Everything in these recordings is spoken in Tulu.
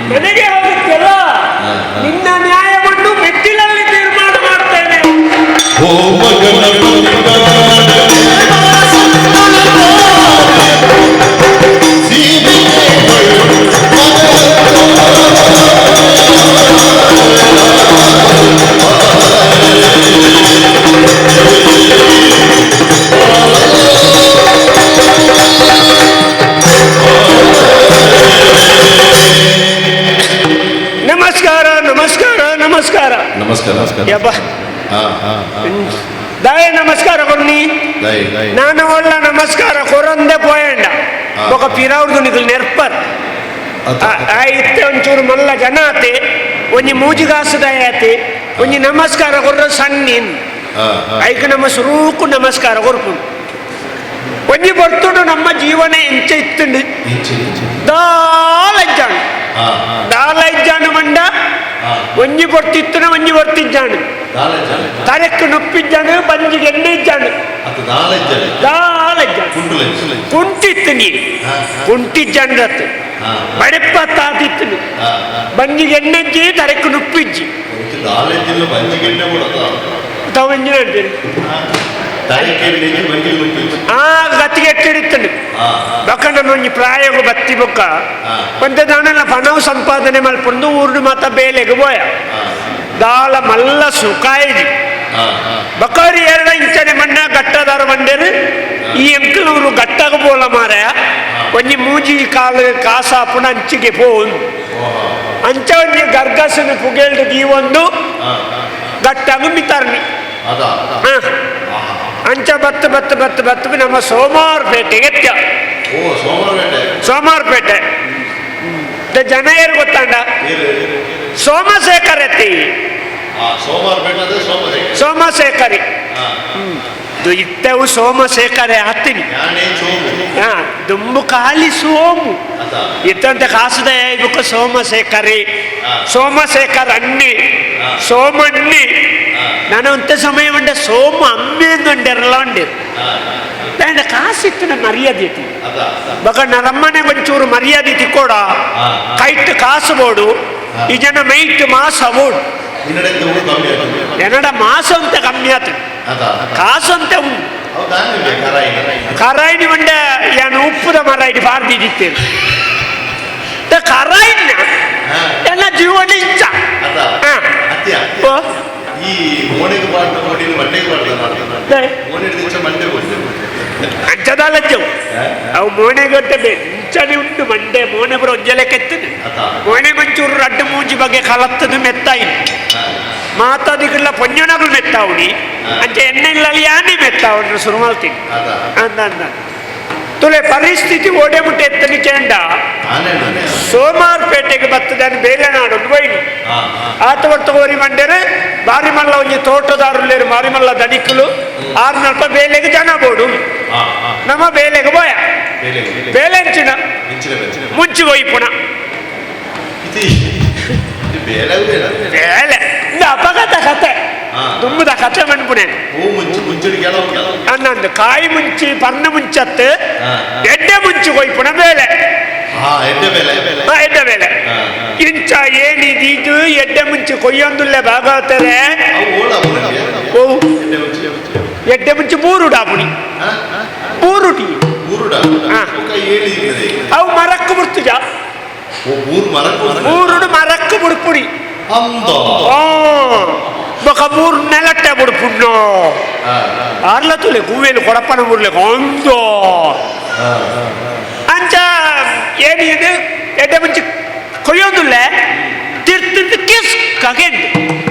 ಮನೆಗೆ ಹೋಗುತ್ತಲ್ಲ. ನಮಸ್ಕಾರ ನಮಸ್ಕಾರ. ಯಪ್ಪ. ಹಾ ಹಾ ಹಾ. ದಾಯ ನಮಸ್ಕಾರ ಕೊರ್ನಿ. ದಯ ದಯ. ನಾನು ಒಳ್ಳ ನಮಸ್ಕಾರ ಕೊರಂದೆ ಪೋಯಂಡ. ಬೊಕ ಪಿರವ್ರದು ನಿಕಲ್ ನೆರ್ಪರ್. ಅತ್ತ. ಆ ಇತ್ತೆ ಒಂಚೂರು ಮಲ್ಲ ಜನ ಆತೆ, ಒಂಜಿ ಮೂಜಿಗಾಸು ದಯಾತೆ, ಒಂಜಿ ನಮಸ್ಕಾರ ಕೊರ್ರ ಸನ್ನಿನ್. ಹಾ ಹಾ. ಐಕ್ ನಮ್ಮ ಸುರೂಕು ನಮಸ್ಕಾರ ಕೊರ್ಪುಂಡು. ಒಂಜಿ ಬರ್ತುಡು ನಮ್ಮ ಜೀವನ ಎಂಚ ಇತ್ತುಂಡು? ಇಂಚಿ ಇಂಚಿ. ದಾಲ ಇಜ್ಜಾಂಡು. ಹಾ ಹಾ. ದಾಲ ಇಜ್ಜಾಂಡು ಮಂಡ. ಹಾ. ಒಂಜಿ ಬೊರ್ತಿತ್ತುನ ಒಂಜಿ ಬೊರ್ತಿಜ್ಜಾಂಡು. ದಾಲ ಇಜ್ಜಾಂಡು. ತರೆಕ್ ನುಪ್ಪಿಜ್ಜಾಂಡು, ಬಂಜಿಗೆ ಎಣ್ಣೆ ಇಜ್ಜಾಂಡು. ಅತ್ತ ದಾಲ ಇಜ್ಜಾಂಡು. ದಾಲ ಇಜ್ಜಾಂಡು. ಕುಂಟುಲ ಇಜ್ಜಾಂಡು. ಕುಂಟಿತ್ತು ನೀರು. ಹಾ ಹಾ. ಕುಂಟಿಜ್ಜಾಂಡತ್ತು. ಹಾ. ಬಡೆಪ್ಪ ತಾತಿತ್ತು. ಹಾ ಹಾ. ಬಂಜಿಗೆ ಎಣ್ಣೆಜ್ಜಿ, ತರೆಕ್ ನುಪ್ಪಿಜ್ಜಿ. ಇಂಚಿ ದಾಲ ಇಜ್ಜಿಲ್ಲ, ಬಂಜಿಗೆ ಎಣ್ಣೆ ಕೂಡ. ತವಂಜಿನ ಹೇಳ್ತೀರಿ. ತಲೆಗೆ ಎಣ್ಣೆ ಇಜ್ಜಿ, ಬಂಜಿಗೆ ನುಪ್ಪು. ಆ ಗತಿಗೆ ಎಟ್ಟಿಡುತ್ತಂಡು. ಹಾ ಹಾ. ಬಕ್ಕಂಡ ಒಂಜಿ ಪ್ರಾಯಗು ಬತ್ತಿ ಬೊಕ್ಕ ಹಾ. ಒಂತೆ ದಾನಲ ಪಣವು ಸಂಪಾದನೆ ಮಲ್ಪೊಂದು ಊರುಡು ಮಾತ ಬೇಲೆಗ್ ಬೋಯ. ಹಾ. ದಾಲ ಮಲ್ಲ ಸುಖಾಯಿಜಿ. ಹಾ ಹಾ. ಬಕಾರಿ ಎರಡ ಇಂಚನೆ ಮಣ್ಣ ಗಟ್ಟದಾರ ಬಂಡೇರು. ಈ ಎಂಕಲೂರು ಗಟ್ಟಗ ಬೋಲ ಮಾರ, ಒಂಜಿ ಮೂಜಿ ಕಾಲು ಕಾಸಾಪುನ ಅಂಚಿಗೆ ಪೋಂದು. ಅಂಚ ಒಂಜಿ ಗರ್ಗಸನ ಪುಗೇಲ್ಡ್ ದೀವೊಂದು ಹಾ ಹಾ. ಗಟ್ಟಗ ಮಿತರ್ನಿ. ಅದ ಅದ. ಹಾ. ಅಂಚ ಬತ್ತು ಬತ್ತು ಬತ್ತು ಬತ್ತು ನಮ್ಮ ಸೋಮವಾರಪೇಟೆಗೆ ಎತ್ಯ. ಓ, ಸೋಮವಾರಪೇಟೆ. ಸೋಮವಾರಪೇಟೆ ಜನ ಏರು ಗೊತ್ತಾಂಡ? ಏರು ಏರು. ಸೋಮಶೇಖರ್ ಎತ್ತಿ. ಆ ಸೋಮವಾರಪೇಟೆ ಅಂದ್ರೆ ಸೋಮಶೇಖರ್. ಸೋಮಶೇಖರಿ. ಹಾ. ಇಟ್ಟೆವು ಸೋಮಶೇಖರೇ ಹತ್ತಿನಿ. ಯಾಣೆ ಸೋಮು. ಹಾ, ದುಂಬು ಖಾಲಿ ಸೋಮು. ಅದ. ಇತ್ತಂತೆ ಕಾಸುದ ಬುಕ್ಕ ಸೋಮಶೇಖರಿ. ಹಾ. ಸೋಮಶೇಖರ್ ಅಣ್ಣಿ. ಹಾ. ಸೋಮಣ್ಣಿ. ಹಾ. ನಾನು ಅಂತ ಸಮಯ ಉಂಡೆ ಸೋಮು ಅಮ್ಮೆ ಉಂಡೆರಲ್ಲ ಉಂಡೆ. ಹಾ ಹಾ. ಕಾಸಿತ್ತು ಮರ್ಯಾದೆ ಇತ್ತು. ಅದ ಅದ. ಬಗ ನರಮ್ಮನೆ ಒಂಚೂರು ಮರ್ಯಾದೆ ತಿಕ್ಕೋಡ. ಹಾ. ಕೈಟ್ ಕಾಸು ಬೋಡು. ಹಾ. ಈ ಜನ ಮೈಟ್ ಮಾಸ ಬೋಡು. ನಿನ್ನಡೆ ತೂಗು ಕಮ್ಮಿ ಆಯ್ತು. ಎನ್ನಡ ಮಾಸ ಅಂತ ಕಮ್ಮಿ ಆತು. ಅದ ಅದ. ಕಾಸು ಅಂತ ಉಂಟು. ಹೌದಾ, ನಿಮಗೆ ಕರಾಯಿ? ಕರಾಯಿನಿ ಮಂಡ ಯಾನು ಉಪ್ಪುದ ಮರ ಇಡಿ ಬಾರ್ದಿದ್ದಿತ್ತೇನೆ ಕರಾಯಿನ. ಹಾ. ಎಲ್ಲ ಜೀವನ ಇಚ್ಛ. ಅದ. ಹಾ. ಅತ್ಯ. ಓ. ಈ ಮೋನೆಗೆ ಪಾಡ್ದ ಮೋಡಿನ ಮಂಡೆಗೆ ಪಾಡ್ದ. ಲೇ. ಮೋನೆ ದಿವಸ ಮಂಡೆ ಕೊಡ್ತೇವೆ. ಅಂಚದಾಲಜ್ಜವು ಅವು ಮೋನೆಗೊಟ್ಟೆ ಇಂಚನೆ ಉಂಟು ಮಂಡೆ ಮೋನೆ ಬರೋ ಒಂಜಲೆಕ್ಕೆತ್ತದು. ಅದ. ಮೋನೆ ಮಂಚೂರು ರಡ್ಡು ಮೂಜಿ ಬಗೆ ಕಲತ್ತದು ಮೆತ್ತಾಯಿ. ಮಾತಾದಿಗಲ್ಲ ಪೊಂಜನಗಳು ಮೆತ್ತಾವುನಿ. ಅಂಚೆ ಎಣ್ಣೆ ಇಲ್ಲ, ಯಾನೇ ಮೆತ್ತಾವನು ಶುರು ಮಾಡ್ತೀನಿ. ಅದ. ಅಂದ ಅಂದ ತುಲೆ ಪರಿಸ್ಥಿತಿ ಓಡೆ ಮುಟ್ಟೆ ಎತ್ತನಿ ಚೇಂಡ. ಆನೆ ಆನೆ. ಸೋಮಾರ್ಪೇಟೆಗೆ ಬರ್ತದೆ ಬೇಲೆ ನಾಡೊಂದು ಬೈನಿ. ಹಾ ಹಾ. ಆತ ಹೊರ್ತು ಮಂಡ್ಯರು ಬಾರಿ ಮಲ್ಲ ಒಂಜಿ ತೋಟದಾರುಲೇರು, ಮಾರಿ ಮಲ್ಲ ದನಿಕುಲು ಆರು ನಲ್ಪ ಬೇಲೆಗೆ ಜನ ಬೋಡು. ಹಾ ಹಾ. ನಮ್ಮ ಬೇಲೆಗೆ ಬೋಯ. ಬೇಲೆ ಬೇಲೆ. ಬೇಲೆ ಅಂಚಿನ ಇಂಚಿನ ಬೇಲೆ. ಮುಂಚಿ ಒಯ್ಪುಣ. ಇದು ಇದು ಬೇಲೆ ಬೇಲೆ. ಬೇಲೆ ಇಂದ ಅಪಘಾತ ಕತೆ. ಹಾ. ದುಂಬುದ ಕತೆ ಮನ್ಪುಣೆ. ಹೂ ಮುಂಚು ಮುಂಚುಡಿ ಕೆಲವು ಕೆಲವು. ಅನ್ನಂದು ಕಾಯಿ ಮುಂಚಿ ಪರ್ಣ ಮುಂಚತ್ತು. ಹಾ, ಹಾ. ಎಡ್ಡೆ ಮುಂಚಿ ಕೊಯ್ಪುಣ ಬೇಲೆ. ಹಾ, ಎಡ್ಡೆ ಬೇಲೆ ಬೇಲೆ. ಹಾ, ಎಡ್ಡೆ ಬೇಲೆ. ಹಾ ಹಾ. ಇಂಚ ಏನಿದೀದು ಎಡ್ಡೆ ಮುಂಚಿ ಕೊಯ್ಯೊಂದುಲ್ಲೆ ಭಾಗವತರೆ. ಅವು ಓಳ ಪುನಗೆ. ಓ. ಎಡ್ಡೆ ಮುಂಚಿ. ಎಡ್ಡೆ ಮುಂಚಿ ಬೂರುಡಾಪುಣಿ. ಹಾ ಹಾ. ಬೂರುಟಿ. ಊರುಡ. ಹಾ. ಒಕ್ಕ ಏಳಿ ಇರ್ತದೆ. ಅವು ಮರಕ್ಕು ಬಿಡ್ತುಜ. ಓ, ಊರು ಮರಕ್ಕೆ. ಬೂರುಡು ಮರಕ್ಕು ಬುಡ್ಪುಡಿ. ಅಂದ. ಆ ಬೊಕ ಬೂರು ನೆಲಟ್ಟೆ ಬುಡ್ಪುಣ್ಣು. ಹಾ ಹಾ. ಆರ್ಲ ತುಲೆ ಗುವ್ವೇಲು ಕೊಡಪ್ಪನ ಬುಡ್ಲೆ ಒಂದು. ಹಾ ಹಾ. ಅಂಚ ಏನಿದೆ ಎಡ್ಡೆ ಮುಂಚೆ ಕೊಯ್ಯೊಂದುಲ್ಲೆ ತಿರ್ತಿದ್ದು ಕಿಸ್ ಕಗೆಂಡು.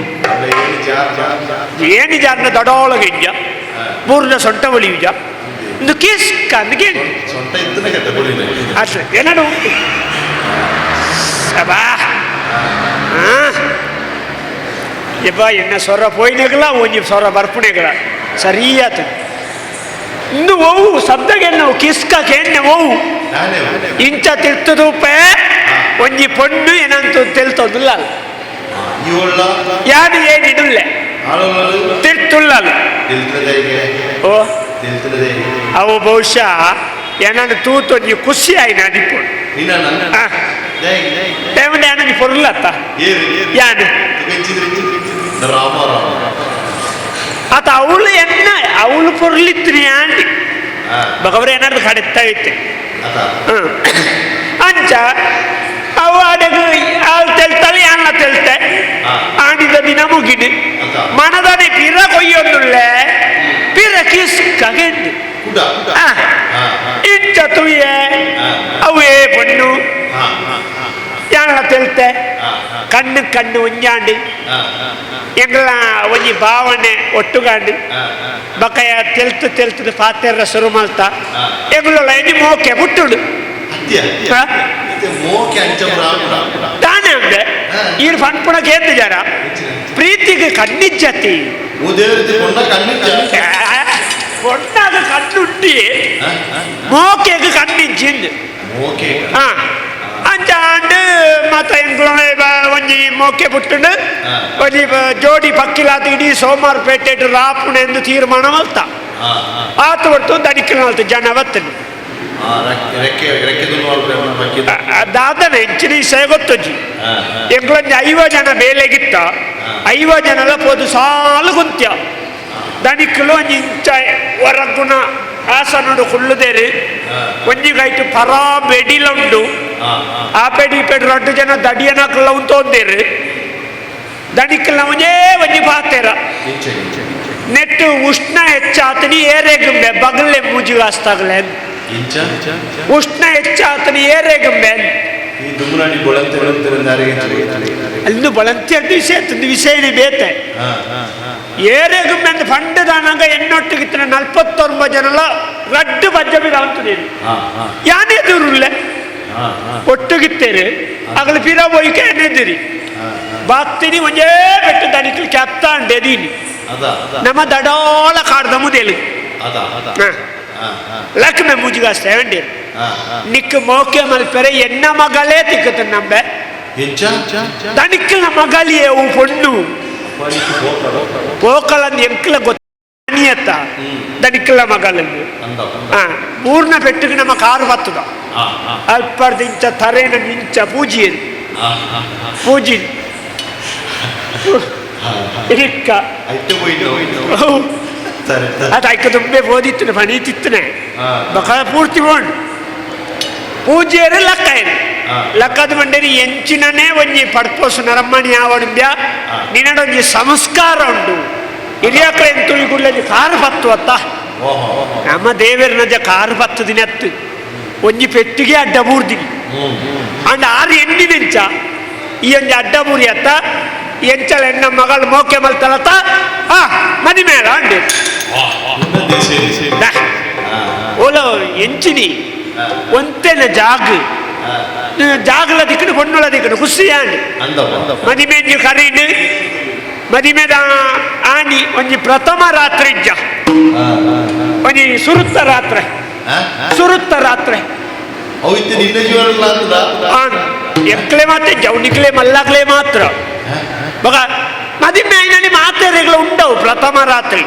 ಅಲ್ಲ, ಏಳಿ ಜಾರ್ ಜಾರ್ ಜಾರ್. ಏನು ಜಾರ್ನ ದಡೋಳಗೆ ಇಂಜ ಬೂರ್ನ ಸೊಂಟ ಒಲಿಯುಜ ಇಂದು ಕಿಸ್ ಕಂದ್ಗೆಂಡು. ಸೊಂಟ ಇದ್ದನೆ ಕತೆ ಕೊಡಿಲ್ಲ. ಅಷ್ಟೇ ಏನಾರು ಉಂಟು ಸಬಾ. ಯಬ್ಬ, ಎನ್ನ ಸೊರ ಪೋಯ್ನೆಗಲ ಒಂಜಿ ಸೊರ ಬರ್ಪುಣೆಗಳ ಸರಿಯಾತು. ಇಂದು ಓವು ಶಬ್ದಗೆ ನಾವು ಕಿಸ್ಕ ಕೇನ್ನೆ ಓವು. ನಾನೇ. ಇಂಚ ತಿರ್ತದೂಪೆ ಒಂಜಿ ಪೊಣ್ಣು ಏನಂತ ತೆಲ್ತೊಂದುಲ್ಲ. ಈ ಒಳ್ಳ. ಯಾರು ಏನಿಡುಲ್ಲೆ. ಆಳೋಳು. ತಿರ್ತುಲ್ಲಲ್ಲ. ತಿಳ್ತದೆ. ಓ. ತಿಳ್ತದೆ. ಅವು ಬಹುಶಃ ಏನಂದ್ರೆ ತೂತೊಂಜಿ ಖುಷಿ ಆಯ್ನ ಅದಿಪ್ಪು. ನಿನ್ನ ನನ್ನ. ಜೈ ಜೈ. ಟೈಮ್ ಯಾನಂಜಿ ಪೊರ್ಲತ್ತ. ಏರು ಏರು. ಯಾನು. ತುಗಂಚಿದ್ರೆ ರಾಮ ರಾಮ. ಆತ ಅವಳು ಎನ್ನ ಅವಳು ಪೊರ್ಲಿತ್ತು ಆಂಡಿ. ಹಾ. ಬಗವ್ರೆ ಏನಾದ್ರು ಕಡೆತ್ತ ಇತ್ತು. ಅದ. ಅಂಚ ಅವು ಅಡಗು ಆಳ್ ತೆಲ್ತಾಳೆ ಯಾನ ತೆಲ್ತೆ. ಹಾ. ಆಣಿದ ದಿನ ಮುಗಿಡು. ಅದ. ಮನದನೆ ಪಿರ ಕೊಯ್ಯೊಂದುಳ್ಳೆ ಪಿರ ಕಿಸ್ ಕಗೆಂಡು. ಕುಡ ಕುಡ. ಆ. ಹಾ ಹಾ. ಇಂಚ ತುಯ್ಯೆ. ಹಾ. ಅವೇ ಪೊಣ್ಣು. ಹಾ ಹಾ ಹಾ. ಯಾನ ತೆಲ್ತೆ. ಹಾ ಹಾ. ಕಣ್ಣು ಕಣ್ಣು ಒಂಜಾಂಡು ಎಂಗ್ಲ ಒಂಜಿ ಭಾವನೆ ಒಟ್ಟುಗಾಂಡು ಬಕಯ ತೆಲ್ತು ತೆಲ್ತು ಪಾತೆರ ಶುರು ಮಲ್ತ ಎಂಗ್ಲೊಳ ಎಂಜಿ ಮೋಕೆ ಪುಟ್ಟುಡು ತಾನೇ ಅಂದೆ ಈರ್ ಪನ್ಪುಣ ಕೇಂದ್ರ ಜರ ಪ್ರೀತಿಗೆ ಕಣ್ಣಿಜ್ಜತಿ பொண்ணாக கண்ணுண்டி மோக்கேக்கு கண்ணிச்சிந்து ಅಂಚಾಂಡು ಮತ್ತ ಎಂಕ್ಲೊಳೆ ಒಂಜಿ ಮೋಕೆ ಪುಟ್ಟುಂಡು ಒಂಜಿ ಜೋಡಿ ಪಕ್ಕಿಲಾತ ಇಡೀ ಸೋಮಾರಪೇಟೆ ರಾಪುಣೆ ಎಂದು ತೀರ್ಮಾನ ಮಲ್ತ ಆತ ಒಟ್ಟು ದಡಿಕಲ್ ಮಲ್ತ ಜನ ಬತ್ತನು ದಾದನ ಹೆಚ್ಚಿನ ವಿಷಯ ಗೊತ್ತೊಜ್ಜಿ ಎಂಕ್ಲೊಂಜಿ 50 ಜನ ಬೇಲೆಗಿತ್ತ 50 ಜನಲ ಪೋದು ಸಾಲು ಗುಂತ್ಯ ದಣಿಕಲು ಒಂಜಿ ಇಂಚ ಹೊರಗುಣ ಆಸನುಡು ಕುಳ್ಳುದೇರು ಒಂಜಿ ಗೈಟು ಪರಾ ಬೆಡಿಲ ಉಂಡು ಆ ಪೆಡಿ ಪೆಡಿ ರಡ್ಡು ಜನ ದಡಿಯನಕಲ್ಲ ಉಂತೋಂದೇರು ದಣಿಕಲ್ನ ಒಂಜೇ ಒಂಜಿ ಪಾತೆರ ನೆಟ್ಟು ಉಷ್ಣ ಹೆಚ್ಚಾತನಿ ಏರೆಗುಂಬೆ ಬಗಲೆ ಮೂಜಿಗಾಸ್ತಾಗಲೆ ಉಷ್ಣ ಹೆಚ್ಚಾತನಿ ಏರೆಗುಂಬೆ ಅಲ್ಲಿ ಬಳಂತಿ ವಿಷಯ ವಿಷಯನೇ ಬೇತೆ ಏರೆಗುಂಬೆ ಅಂತ ಫಂಡದಾನಾಗ ಎನ್ನೊಟ್ಟಿಗೆ 49 ಜನಲ ರಡ್ಡು ಬಜ್ಜ ಬಿಡ ಯಾನೇ ದೂರುಲ್ಲೆ ಒಟ್ಟುಗಿತ್ತೇರು ಅಗಲು ಪಿರ ಒಯ್ಕೆ ಎನ್ನೆದಿರಿ ಬಾತ್ತಿನಿ ಒಂಜೇ ಬೆಟ್ಟು ದನಿಕಲ್ ಕ್ಯಾಪ್ತಾಂಡೆದೀನಿ ನಮ್ಮ ದಡೋಳ ಕಾಡ್ದ ಮುದೇಲು ಲಕ್ಷ್ಮೆ ಮೂಜಿಗಾಸ್ತೆ ವಂಡೀರು ನಿಕ್ ಮೋಕೆ ಮಲ್ಪೆರೆ ಎನ್ನ ಮಗಳೇ ತಿಕ್ಕತ ನಂಬೆ ದನಿಕ್ಕಿನ ಮಗಳಿಯೇ ಅವು ಪೊಣ್ಣು ಪೋಕಲಂದು ಎಂಕ್ಲ ಗೊತ್ತ ದನಿಕ್ಲ ಮಗಳಂದು ಮೂರ್ನ ಪೆಟ್ಟಿಗೆ ನಮ್ಮ ಕಾರು ಬತ್ತದ ಅಲ್ಪರ್ದ ಇಂಚ ತರೇನ ಇಂಚ ಪೂಜಿಯರು ಪೂಜಿ ಇರಿಕ್ಕ ಅದು ಐಕ ತುಂಬೆ ಓದಿತ್ತನೆ ಪಣೀತಿತ್ತನೆ ಬಕ ಪೂರ್ತಿ ಬೋಂಡು ಪೂಜೆಯರು ಲಕ್ಕ ಏನು ಲಕ್ಕದ ಮಂಡೇರಿ ಎಂಚಿನನೇ ಒಂಜಿ ಪಡ್ಪೋಸು ನರಮ್ಮಣಿ ಆವಡುಂಬ್ಯಾ ನಿನ್ನಡೊಂಜಿ ಸಂಸ್ಕಾರ ಉಂಡು ಹಿರಿಯಾಕಳ ಎಂತುಳಿ ಗುಳ್ಳಲ್ಲಿ ಕಾರು ಪತ್ತು ಅತ್ತ ನಮ್ಮ ದೇವರನಜ ಕಾರು ಪತ್ತು ದಿನತ್ತು ಒಂಜಿ ಪೆಟ್ಟಿಗೆ ಅಡ್ಡ ಬೂರ್ದಿನಿ ಅಂಡ್ ಆರು ಎಂಡಿನೆಂಚ ಈ ಒಂಜಿ ಅಡ್ಡ ಬೂರಿ ಅತ್ತ ಎಂಚಲ ಎನ್ನ ಮಗಳು ಮೋಕೆ ಮಲ್ತಲತ್ತ ಆ ಮದಿ ಮೇಳ ಅಂಡಿ ಓಲೋ ಎಂಚಿನಿ ಒಂತೆನ ಜಾಗ್ ಜಾಗಲ ದಿಕ್ಕಡು ಪೊಣ್ಣುಳ ದಿಕ್ಕಡು ಖುಷಿ ಆಂಡ್ ಮದಿಮೆಂಜಿ ಕರೀನು ಮದಿಮೆದ ಆನಿ ಒಂಜಿ ಪ್ರಥಮ ರಾತ್ರಿ ಇಜ್ಜ ಒಂಜಿ ಸುರುತ್ತ ರಾತ್ರಿ ಸುರುತ್ತ ರಾತ್ರಿ ಎಕ್ಲೆ ಮಾತ್ರ ಜೌನಿಕ್ಲೆ ಮಲ್ಲಾಗ್ಲೆ ಮಾತ್ರ ಬಗ ಮದಿಮೆ ಐನಲ್ಲಿ ಮಾತೆರೆಗಳು ಉಂಡವು ಪ್ರಥಮ ರಾತ್ರಿ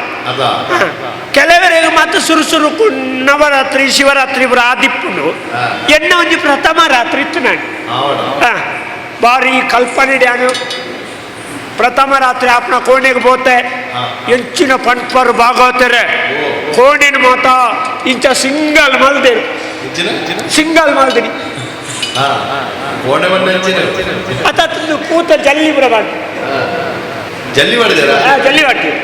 ಕೆಲವರಿಗೆ ಮಾತ್ರ ಸುರು ಸುರು ನವರಾತ್ರಿ ಶಿವರಾತ್ರಿ ಪುರ ಆದಿಪ್ಪುಂಡು ಎನ್ನ ಒಂಜಿ ಪ್ರಥಮ ರಾತ್ರಿ ಇತ್ತು ನಾನು ಬಾರಿ ಕಲ್ಪನೆ ಡ್ಯಾನು ಪ್ರಥಮ ರಾತ್ರಿ ಆಪ್ನ ಕೋಣೆಗೆ ಬೋತೆ ಎಂಚಿನ ಪಂಪರು ಭಾಗವತರೆ ಕೋಣೆನ ಮಾತ ಇಂಚ ಸಿಂಗಲ್ ಮಲ್ದೇರು ಸಿಂಗಲ್ ಮಲ್ದಿನಿ ಅತ್ತ ಪೂತ ಜಲ್ಲಿ ಬರಬಾರ್ದು ಜಲ್ಲಿ ಮಾಡಿದಾರ ಜಲ್ಲಿ ಮಾಡ್ತೀವಿ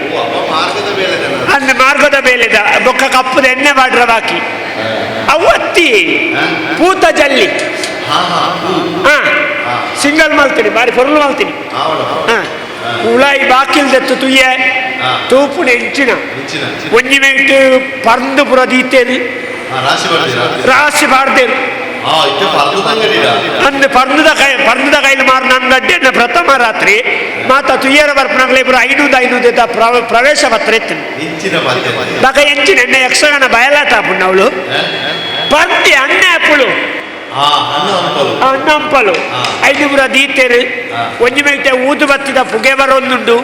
ಅಂದ್ ಮಾರ್ಗದ ಮೇಲೆದ ಬೊಕ್ಕ ಕಪ್ಪದ ಎಣ್ಣೆ ಮಾಡ್ರ ಬಾಕಿ ಅವತ್ತಿ ಪೂತ ಜಲ್ಲಿ ಹಾ ಸಿಂಗಲ್ ಮಾಡ್ತೀನಿ ಬಾರಿ ಪೊರ್ಲು ಮಾಡ್ತೀನಿ ಹಾ ಉಳಾಯಿ ಬಾಕಿಲ್ದೆತ್ತು ತುಯ್ಯೆ ತೂಪುನ ಎಂಚಿನ ಒಂಜಿ ಮೇಟ್ ಪರ್ಂದು ಪುರ ದೀತೇರು ರಾಶಿ ಬಾರ್ದೇರು ಅಂದು ಪರ್ಂದದ ಕೈ ಪರ್ಂದದ ಕೈಲಿ ಮಾರು ನನ್ನ ಅಡ್ಡೆ ಪ್ರಥಮ ರಾತ್ರಿ ಮಾತ ತುಯ್ಯರ ಬರ್ಪನಗಲೇ ಪುರ 500 500 ಪ್ರವೇಶ ಪತ್ರ ಇತ್ತು ಬಕ ಎಂಚಿನ ಎಣ್ಣೆ ಯಕ್ಷಗಾನ ಬಯಲಾಟ ಅವಳು ಪರ್ದಿ ಅಣ್ಣೆ ಅಪ್ಪಳು ಅಣ್ಣಂಪಲು 500 ದೀತೇರು ಒಂಜಿ ಮೇಟೆ ಊದು ಬತ್ತಿದ ಪುಗೆ ಬರೋದುಂಡು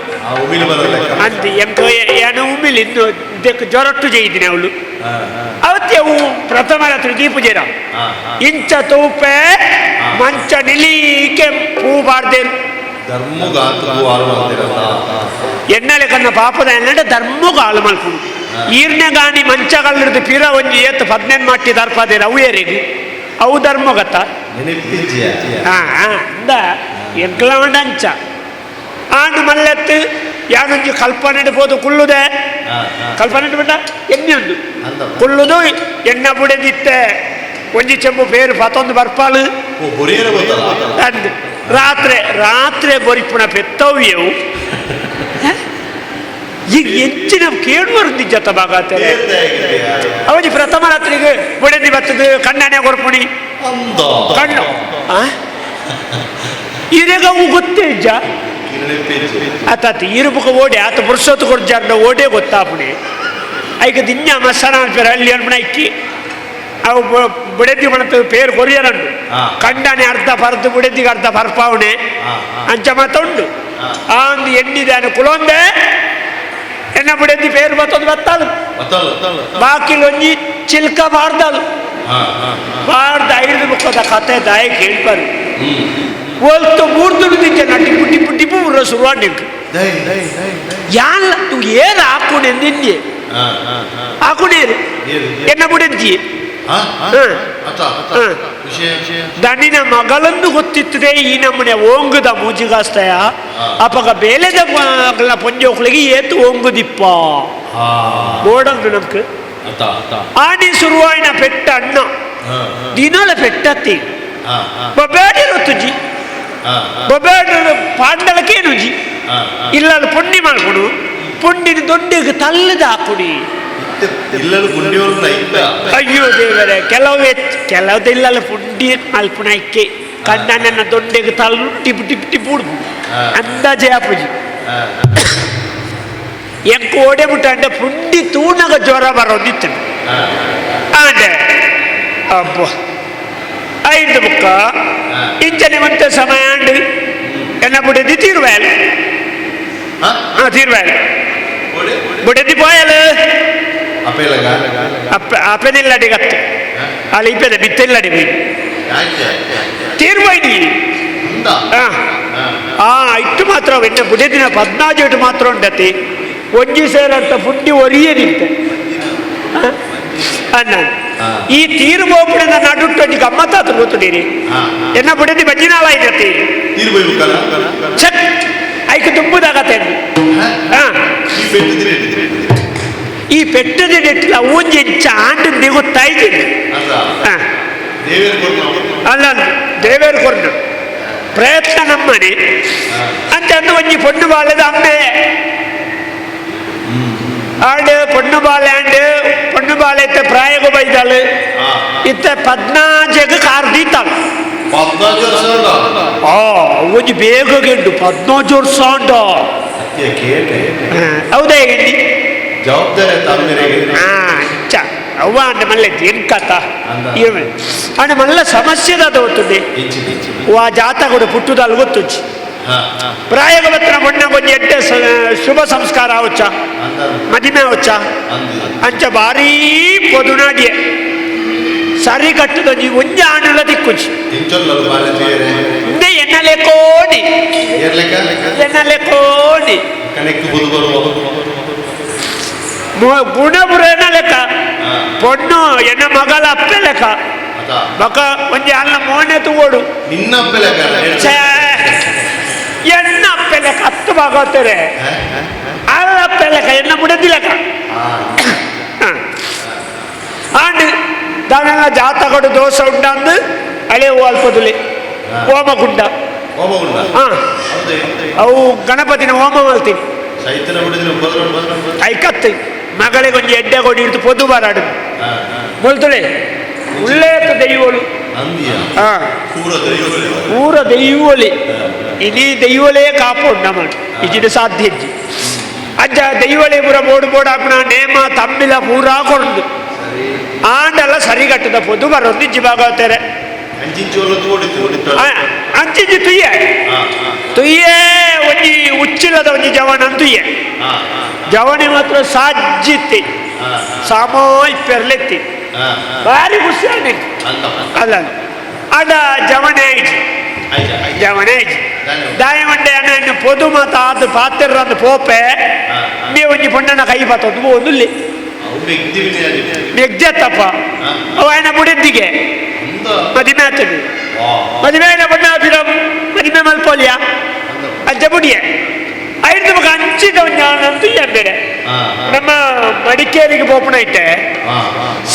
ಅಂತ ಎಂಕ ಏನು ಉಮಿಲಿ ಇಂದು ಇದಕ್ಕೆ ಜ್ವರಟ್ಟು ಜೈದಿನಿ ಅವಳು ಅವತ್ತೆ ಅವು ಪ್ರಥಮ ರಾತ್ರಿ ದೀಪುಜೇರ ಇಂಚ ತೂಪೆ ಮಂಚ ನಿಲೀಕೆ ಪೂ ಬಾರ್ದೇರು ಎಣ್ಣಲೆ ಕನ್ನ ಪಾಪದ ಎನ್ನಡೆ ಧರ್ಮಗ ಹಾಳು ಮಲ್ಪುಡು ಈರ್ನೆ ಗಾಣಿ ಮಂಚಗಲ್ಲಿರ್ದು ಪಿರ ಒಂಜಿ ಏತ್ 15 ಮಟ್ಟಿ ದರ್ಪದೇರು ಅವು ಏರಿಗು ಅವು ಧರ್ಮಗತ ಅಂದ ಎಂಕ್ಲವಂಡ ಅಂಚ ಆಂಡ್ ಮಲ್ಲೆತ್ತು ಯಾನೊಂಜಿ ಕಲ್ಪನೆ ಪೋದು ಕುಳ್ಳುದೆ ಕಲ್ಪನೆ ಬಿಟ್ಟ ಎಣ್ಣೆ ಉಂಡು ಕುಳ್ಳುದು ಎಣ್ಣ ಬುಡೆದಿತ್ತೆ ಒಂಜಿ ಚೆಂಬು ಪೇರು ಪತ್ತೊಂದು ಬರ್ಪಾಳು ಅಂದ್ ರಾತ್ರಿ ರಾತ್ರಿ ಬೊರಿಪುಣ ಪೆತ್ತವ್ಯವು ಈಗ ಹೆಚ್ಚಿನ ಕೇಳುವರು ನಿಜ ಬಾಗಾತಾರೆ. ಅವನಿ ಪ್ರಥಮ ರಾತ್ರಿಗೆ ಬುಡದಿ ಬತ್ತದ ಕಣ್ಣನೆ ಕೊರ್ಪುಣಿ ಕಣ್ಣು ಇರೆಗ ಅವು ಗೊತ್ತೇ ಇಜ್ಜ ಆತಾತ ಇರುಬುಕ ಓಡೆ ಆತ ಪುರುಷೋತ್ತು ಕೊರ್ಜಾರ್ನ ಓಡೆ ಗೊತ್ತಾಪುಣಿ ಐಕ ದಿನ್ಯ ಮಸನ ಅನ್ಪೇರು ಅಲ್ಲಿ ಅನ್ಪಣ ಇಕ್ಕಿ ಅವು ಬುಡೆದಿ ಮಣತ ಪೇರು ಕೊರಿಯರಂಡು ಕಂಡನೆ ಅರ್ಧ ಪರ್ದು ಬುಡೆದಿಗೆ ಅರ್ಧ ಪರ್ಪಾವಣೆ ಅಂಚ ಮಾತ ಉಂಡು. ಆ ಒಂದು ಎಣ್ಣಿದಾನೆ ಕುಲೊಂದೆ ಎನ್ನ ಬುಡೆದಿ ಪೇರು ಬತ್ತೊಂದು ಬತ್ತಾಲು ಬಾಕಿಲ್ ಒಂಜಿ ಚಿಲ್ಕ ಬಾರ್ದಲು ಬಾರ್ದ ಐದು ಮುಖದ ಕತೆ ದಾಯ ಕೇಳ್ಬಾರು ಒಲ್ತು ಮೂರ್ದುಡು ದಿಜ್ಜನ ಟಿಪ್ಪು ಟಿಪ್ಪು ಟಿಪ್ಪು ಮುರ ಶುರುವಾಣಿಕ್ ಯಾನ್ ತು ಏನ್ ಹಾಕುಣೆ ನಿನ್ನೆ ಹಾಕುಣೇರು ಎನ್ನ ಬುಡೆದ್ದಿ ದಣಿನ ಮಗಳನ್ನು ಗೊತ್ತಿತ್ತದೆ ಈ ನಮ್ಮನೆ ಓಂಗುದ ಮೂಜಿಗಾಸ್ತಯ ಅಪಗ ಬೇಲೆದ ಪೊಂಜೋಕ್ಳಿಗೆ ಏತು ಓಂಗುದಿಪ್ಪ ಬೋಡಂದು ನಮ್ಗೆ ಆನಿ ಶುರುವಾಯಿನ ಪೆಟ್ಟ ಅಣ್ಣ ದಿನಲ ಪೆಟ್ಟತ್ತಿ ಬೊಬ್ಬೇಡಿರು ತುಜಿ ಬೊಬ್ಬೇಡಿರು ಪಾಂಡಲಕ್ಕೇನುಜಿ ಇಲ್ಲ ಅದು ಪುಣ್ಯ ಮಾಡ್ಕೊಡು ಪುಣ್ಣಿನ ದೊಡ್ಡಿಗೆ ತಲ್ಲದ ಹಾಕುಡಿ. ಅಯ್ಯೋ ದೇವರೇ, ಕೆಲವು ಕೆಲವುದಿಲ್ಲಲ್ಲ ಪುಂಡಿ ಮಲ್ಪುಣ ಇಕ್ಕೆ ಕಣ್ಣನ ದೊಡ್ಡೆಗೆ ತಲ್ಲು ಟಿಪ್ಪು ಟಿಪ್ಪು ಟಿಪ್ಪು ಉಡುಪು ಅಂದಾಜೆ ಆಪುಜಿ. ಎಂಕ್ ಓಡೆ ಮುಟ್ಟ ಪುಂಡಿ ತೂನಗ ಜ್ವರ ಬರೋದಿತ್ತು ಆಂಡೆ ಅಬ್ಬ ಐದು ಬುಕ್ಕ ಇಂಚನೆ ಮಂತ ಸಮಯ ಅಂಡು ಎನ್ನ ಬುಡೆದಿ ತೀರ್ವಾಯಲ್. ಹಾ ತೀರ್ವಾಯಲ್ ಬುಡೆದಿ ಪೋಯಲ್ ಅಪ್ಪ ಅಪ್ಪನಿಲ್ಲಡಿ ಗತ್ತು ಅಲ್ಲಿ ಇಪ್ಪದೆ ಬಿತ್ತಿಲ್ಲಡಿ ಹೋಯ್ ತೀರ್ವಾಯ್ನಿ. ಆ ಇಟ್ಟು ಮಾತ್ರ ಎನ್ನ ಬುಡೆದಿನ ಪದ್ನಾಜು ಮಾತ್ರ ಉಂಡತಿ ಒಂಜಿ ಸೇರಂತ ಪುಂಡಿ ಒರಿಯೇ ನಿಂತೆ ಅನ್ನ ಈ ತೀರು ಬೋಪುಣದ ನಡುಟ್ಟು ಒಂಜಿ ಗಮ್ಮತ್ತಾತು ಗೊತ್ತುಡೀರಿ ಎನ್ನ ಬುಡೆದಿ ಬಜ್ಜಿನಾಳ ಐತಿ ಛತ್ ಐಕ್ ತುಂಬುದಾಗತ್ತೆ. ಈ ಪೆಟ್ಟದ ನೆಟ್ಟಿಲ ಒಂಜಿ ಎಂಚ ಆಂಡ್ ದಿಗುತ್ತಾಯ್ತೀನಿ ಅಲ್ಲ ದೇವೇರು ಕೊರ್ನು ಪ್ರಯತ್ನ ನಮ್ಮನೆ ಅಂತ ಅಂದು ಒಂಜಿ ಪೊಣ್ಣು ಬಾಲದ ಅಮ್ಮೆ ಆಂಡ್ ಪೊಣ್ಣು ಬಾಲೆ ಆಂಡ್ ಪೊಣ್ಣು ಬಾಲೆ ಇತ್ತ ಪ್ರಾಯಗ ಬೈದಾಳು ಇತ್ತ ಪದ್ನಾಜಗ ಕಾರ್ ದೀತಾಳು. ಆ ಒಂಜಿ ಬೇಗ ಗೆಂಡು 14 ವರ್ಷ ಅಂಡ. ಹೌದಾ ಹೇಳಿ ಜವಾಬ್ದಾರಿ ಚ ಅವ್ವ ಅಂಡ ಮಲ್ಲೆ ಏನ್ ಕಥ ಅಂಡ ಮಲ್ಲ ಸಮಸ್ಯೆದ ತೋತುಂಡೆ ವಾ ಜಾತಕಡು ಪುಟ್ಟುದಲ್ ಗೊತ್ತುಂಚಿ ಪ್ರಾಯಗ ಬತ್ತಿನ ಬೊಣ್ಣ ಕೊಂಜಿ ಎಡ್ಡೆ ಶುಭ ಸಂಸ್ಕಾರ ಆವಚ್ಚ ಮದಿಮೆ ಆವಚ್ಚ ಅಂಚ ಭಾರೀ ಪೊದುನಾಡಿಯ ಸರಿ ಕಟ್ಟುದೊಂಜಿ ಒಂಜಿ ಆಣುಲ ತಿಕ್ಕುಂಚಿ ಇಂದೆ ಎನ್ನಲೆ ಕೋಡಿ ಎನ್ನಲೆ ಕೋಡಿ ಗುಣಪುರ ಎನ್ನ ಲೆಕ್ಕ ಪೊಣ್ಣು ಎನ್ನ ಮಗಳ ಅಪ್ಪೆ ಲೆಕ್ಕ ಬಕ ಒಂಜಿ ಅಲ್ಲ ಮೋನೆ ತಗೋಡು ನಿನ್ನ ಅಪ್ಪೆ ಲೆಕ್ಕ ಎನ್ನ ಅಪ್ಪೆ ಲೆಕ್ಕ ಹತ್ತು ಭಾಗವತಾರೆ ಅಲ್ಲ ಅಪ್ಪೆ ಲೆಕ್ಕ ಎನ್ನ ಮುಡದಿ ಲೆಕ್ಕ ಆಂಡ್ ದಾನಲ್ಲ ಜಾತಕಡು ದೋಷ ಉಂಡಂದು ಅಳೆ ಅಲ್ಪದುಲೆ ಹೋಮಗುಂಡ. ಅವು ಗಣಪತಿನ ಹೋಮ ಮಲ್ತೀನಿ ಐಕತ್ತು ಮಗಳಿಗೆ ಒಂಜಿ ಎಡ್ಡೆ ಕೊಡಿ ಹಿಡಿದು ಪೊದು ಬಾರಾಡು ಮುಲ್ತುಳೆ ಉಳ್ಳೇತ ದೈವಳು ಪೂರ ದೈವೊಲಿ ಇಡೀ ದೈವಲೇ ಕಾಪೋಡು ನಮ್ಮ ಇಜಿನ ಸಾಧ್ಯ ಇಜ್ಜಿ ಅಜ್ಜ ದೈವಳೆ ಪೂರ ಬೋಡು ಬೋಡು ಹಾಕುನ ನೇಮ ತಂಬಿಲ ಪೂರಾ ಕೊಡುದು ಆಂಡಲ್ಲ ಸರಿಗಟ್ಟದ ಪೊದು ಬರೋದು ಇಜ್ಜಿ ಭಾಗವತಾರೆ ಅಂಚಿಂಚಿ ತುಯ್ಯೆ ತುಯ್ಯೆ ಒಂಜಿ ಉಚ್ಚಿಲ್ಲದ ಒಂಜಿ ಜವನ ತುಯ್ಯೆ ಜವನಿ ಮಾತ್ರ ಸಾಜ್ಜಿತ್ತಿ ಸಾಮೋಯ್ ಪೆರ್ಲೆತ್ತಿ ಭಾರಿ ಖುಷಿ ಅಲ್ಲ ಅಡ ಜವನೆ ಆಯ್ತು ಜವನೆ ಆಯ್ತು ದಾಯಮಂಡೆ ಅಣ್ಣ ಪೊದು ಮಾತ ಆದು ಪಾತಿರ್ರಂದು ಪೋಪೆ ನೀ ಒಂಜಿ ಪೊಣ್ಣನ ಕೈ ಪಾತೊಂದು ಒಂದುಲ್ಲಿ ಮೆಗ್ಜತ್ತಪ್ಪ ಅವ ఆయన ಬುಡೆದ್ದಿಗೆ ಮದಿಮೆ ಆತನು ಮದಿಮೆ ಆಯ್ನ ಪೊಣ್ಣ ಫಿರಂ ಮದಿಮೆ ಮಲ್ಪೋಲಿಯಾ ಅಂಚ ಬುಡಿಯೆ ಐದು ಮಗ ಅಂಚಿದ ಜ್ಞಾನಂತೂ ಬೇರೆ ನಮ್ಮ ಮಡಿಕೇರಿಗೆ ಪೋಪುಣ ಇಟ್ಟೆ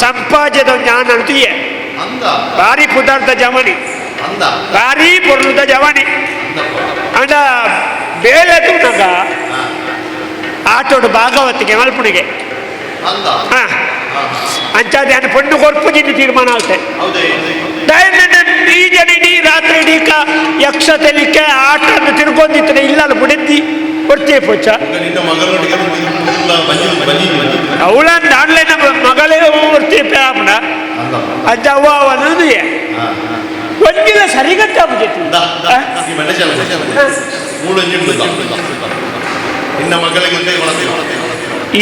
ಸಂಪಾಜದ ಜ್ಞಾನ ಅಂತೂ ಭಾರಿ ಪುದಾರ್ಥ ಜಮನಿ. ಭಾರಿ ಪೊರ್ಲುದ ಜವಾನಿ ಅಂಡ ಬೇಲೆ ತೂನಗ ಆಟೋಡು ಭಾಗವತಿಗೆ ಮಲ್ಪುಣಿಗೆ ಅಂಚಾದ ಯಾನ್ ಪೊಣ್ಣು ಕೊರ್ಪುಜಿಂದು ತೀರ್ಮಾನ ಆಲ್ತೆ ಈ ಜನ ಇಡೀ ರಾತ್ರಿ ಇಡೀಕ ಯಕ್ಷ ತೆಲಿಕೆ ಆಟನ್ನು ತಿರ್ಗೊಂದಿತ್ತನೆ ಇಲ್ಲ ಬುಡೆದ್ದಿ ಕೊಡ್ತೀಯ ಪೋಚ ಅವಳ ಆನ್ಲೈನ್ ಮಗಳೇ ಒರ್ತಿ ಆಪುಣ ಅಂಚ ಅವ್ವ ಅವನದು ಒಂಜಿಲ ಸರಿಗಟ್ಟ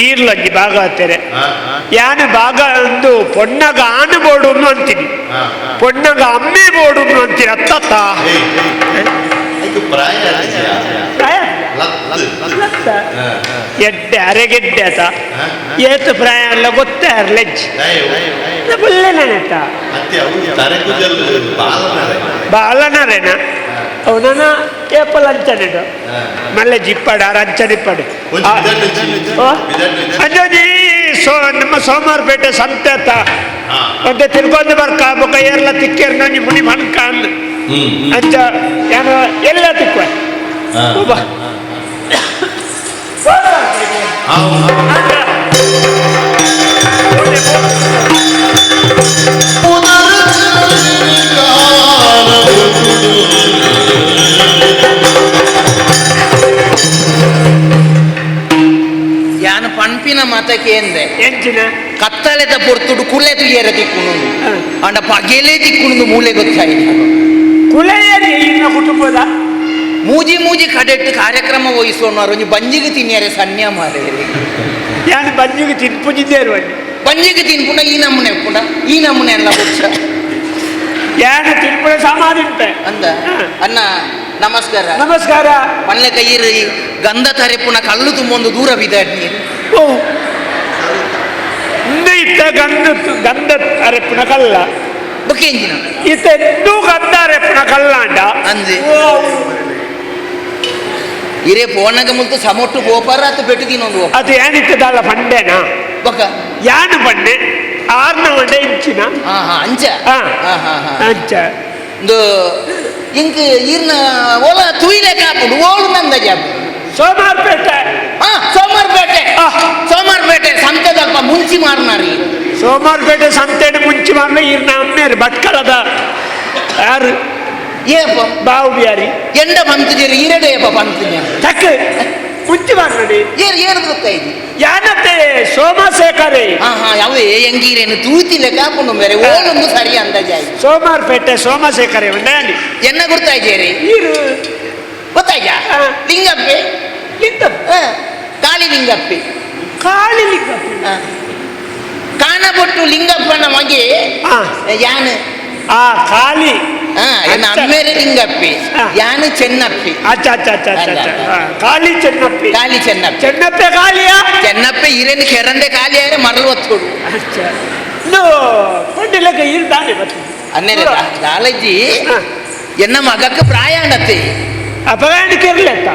ಈರ್ಲಂಜಿ ಭಾಗವತೆರೆ ಯಾನು ಭಾಗ ಒಂದು ಪೊಣ್ಣಗ ಆನು ಬೋಡು ಅಂತೀನಿ, ಪೊಣ್ಣಗ ಅಮ್ಮೆ ಬೋಡು ಅಂತೀನಿ. ಅತ್ತತ್ತ ಎಡ್ಡೆ ಅರೆಗೆಡ್ಡೆ ಆತ ಏತು ಪ್ರಾಯ ಎಲ್ಲ ಗೊತ್ತೇ ಲೆಜ್ಜ್ ಬುಲ್ಲೆ ನೆನೆತ ಬಾಲನರೇನ ಅವನ ಏಪಲ್ ಅಂಚನೆಡು ಮಲ್ಲೆ ಜಿಪ್ಪಾಡು ಆರು ಅಂಚನಿಪ್ಪಾಡು ಅಂಜಿ. ಸೋ ನಮ್ಮ ಸೋಮವಾರಪೇಟೆ ಸಂತೆ ಆತ ಮತ್ತೆ ತಿರ್ಗೊಂದು ಬರ್ಕ ಬೊಕ್ಕ ಏರ್ಲ ತಿಕ್ಕೇರ್ ನಂಜಿ ಮುನಿ ಮಣ್ಕ ಅಂದ್ ಅಂಚ ಯಾನ ಎಲ್ಲ ತಿಕ್ಕುವ ಒಬ್ಬ ಯಾನು ಪಣ್ಪಿನ ಮತಕೇಂದೆ ಎಂಚಿನ ಕತ್ತಲೆದ ಪೊರ್ತುಡು ಕುಲೆ ತುಯ್ಯರ ತಿಕ್ಕುನು ಅಂಡ ಪಗೆಲೆ ತಿಕ್ಕುನು ಮೂಲೆ ಗೊತ್ತಾಯಿ ಕುಲೆಯರಿ ಇನ್ನ ಕುಟುಂಬದ ಮೂಜಿ ಮೂಜಿ ಕಡೆಟ್ಟು ಕಾರ್ಯಕ್ರಮ ವಹಿಸೋಣ ಒಂಜಿ ಬಂಜಿಗೆ ತಿನ್ನಿಯರೆ ಸನ್ಯ ಮಾರೇರಿ ಯಾನು ಬಂಜಿಗೆ ತಿನ್ಪುಜಿದ್ದೇರು ಅಲ್ಲಿ ಬಂಜಿಗೆ ತಿನ್ಪುಂಡ ಈ ನಮೂನೆ ಪುಂಡ ಈ ನಮೂನೆ ಎಲ್ಲ ಬುಚ್ಚ ಯಾನು ತಿನ್ಪುಣ ಸಾಮಾನ್ಯ ಅಂದ ಅಣ್ಣ ನಮಸ್ಕಾರ ನಮಸ್ಕಾರ. ಪನ್ಲೆ ಕೈಯಿರಿ ಗಂಧ ತರೆಪುಣ ಕಲ್ಲು ತುಂಬೊಂದು ದೂರ ಬಿದ್ದಾಡ್ ನೀರು. ಓ ಇಂದು ಇತ್ತ ಗಂಧ ಗಂಧ ಅರೆಪ್ಪುನ ಕಲ್ಲ ಬೊಕೆಂಜಿನ ಇತ್ತ ಎಂದೂ ಗಂಧ ಅರೆಪ್ಪುನ ಕಲ್ಲ ಅಂಡ ಅಂದೆ ಇರೇ ಪೋನಗ ಮುಲ್ತು ಸಮೊಟ್ಟು ಗೋಪಾರ ಆತು ಪೆಟ್ಟು ತಿನ್ನೊಂದು ಅದು ಏನಿತ್ತದಲ್ಲ ಪಂಡೆನಾ ಬೊಕ ಯಾನು ಪಂಡೆ ಆರ್ನ ಒಂಡೆ ಇಂಚಿನ ಹಾ ಹಾ ಅಂಚ ಹಾ. ಹಾ ಹಾ ಹಾ ಅಂಚ ಇಂದು ಇಂಕ್ ಈರ್ನ ಓಲ ತುಯಿಲೆ ಕಾಪುಡು ಓಳು ನಂದ ಜಾಪು ಸೋಮಾರ್ಪೇಟೆ. ಹಾ ಸೋಮಾರ್ಪೇಟೆ. ಆ. ಸೋಮಾರ್ಪೇಟೆ ಸಂತೆದಲ್ಪ ಮುಂಚಿ ಮಾರ್ನಾರಿ. ಸೋಮಾರ್ಪೇಟೆ ಸಂತೆಡ್ ಮುಂಚಿ ಮಾರ್ನ ಈರ್ನ ಅಮ್ಮೇರು ಭಟ್ಕಳದ ಯಾರು ಏಪ ಬಾವು ಬಿಯಾರಿ ಎಂಡ ಪಂತುಜೇರು ಈರಡೆ ಏಪ ಪಂತುಜ ತಕ್ಕ ಮುಂಚಿ ಮಾರ್ನಡಿ. ಏರು ಏನು ಗೊತ್ತಾಯ್ತು ಯಾನತ್ತೆ ಸೋಮಶೇಖರೇ. ಹಾ ಹಾ ಯಾವ ಎಂಗೀರೇನು ತೂತಿಲೆ ಕಾಪುಂಡು ಬೇರೆ ಓಲೊಂದು ಸರಿ ಅಂದಾಜಾಯಿ. ಸೋಮಾರ್ಪೇಟೆ ಸೋಮಶೇಖರೇ ಉಂಡಾನಿ. ಎನ್ನ ಗುರ್ತಾಯ್ಜೇರಿ ಈರು ಗೊತ್ತಾಯ್ತಾ? ಹಾ. ಲಿಂಗಪ್ಪೆ. ಲಿಂಗಪ್ಪ. ಹಾ, ಕಾಳಿ ಲಿಂಗಪ್ಪೆ. ಕಾಳಿ ಲಿಂಗಪ್ಪ. ಹಾ. ಕಾಣಬೊಟ್ಟು ಲಿಂಗಪ್ಪನ ಮಗೆ ಹಾ. ಯಾನು ಆ ಕಾಳಿ. ಹಾ ಎನ್ನ ಅಚ್ಚ. ಅಮ್ಮೇರೆ ಲಿಂಗಪ್ಪೆ. ಹಾ. ಯಾನು ಚೆನ್ನಪ್ಪೆ. ಅಚ್ಚ ಅಚ್ಚ ಅಚ್ಚ ಅಚ್ಚ ಅಚ್ಚ. ಹಾ, ಕಾಳಿ ಚೆನ್ನಪ್ಪಿ. ಕಾಳಿ ಚೆನ್ನಪ್ಪೆ. ಚೆನ್ನಪ್ಪೆ ಕಾಳಿಯಾ. ಚೆನ್ನಪ್ಪೆ ಇರೇನು ಕೆರಂದೆ ಕಾಲಿ ಆರೆ ಮರಳು ಒತ್ತೋಡು. ಅಚ್ಚ ಇನ್ನು ಪಂಡಿಲಕ ಈರು ದಾನೆ ಬರ್ತದೆ. ಅನ್ನೇರೆ ದಾಲಜ್ಜಿ. ಹಾ. ಎನ್ನ ಮಗಕ್ಕೆ ಪ್ರಾಯ ಅಂಡತ್ತೆ. ಅಪಗಾಣಿಕೆ ಇರ್ಲೆತ್ತ.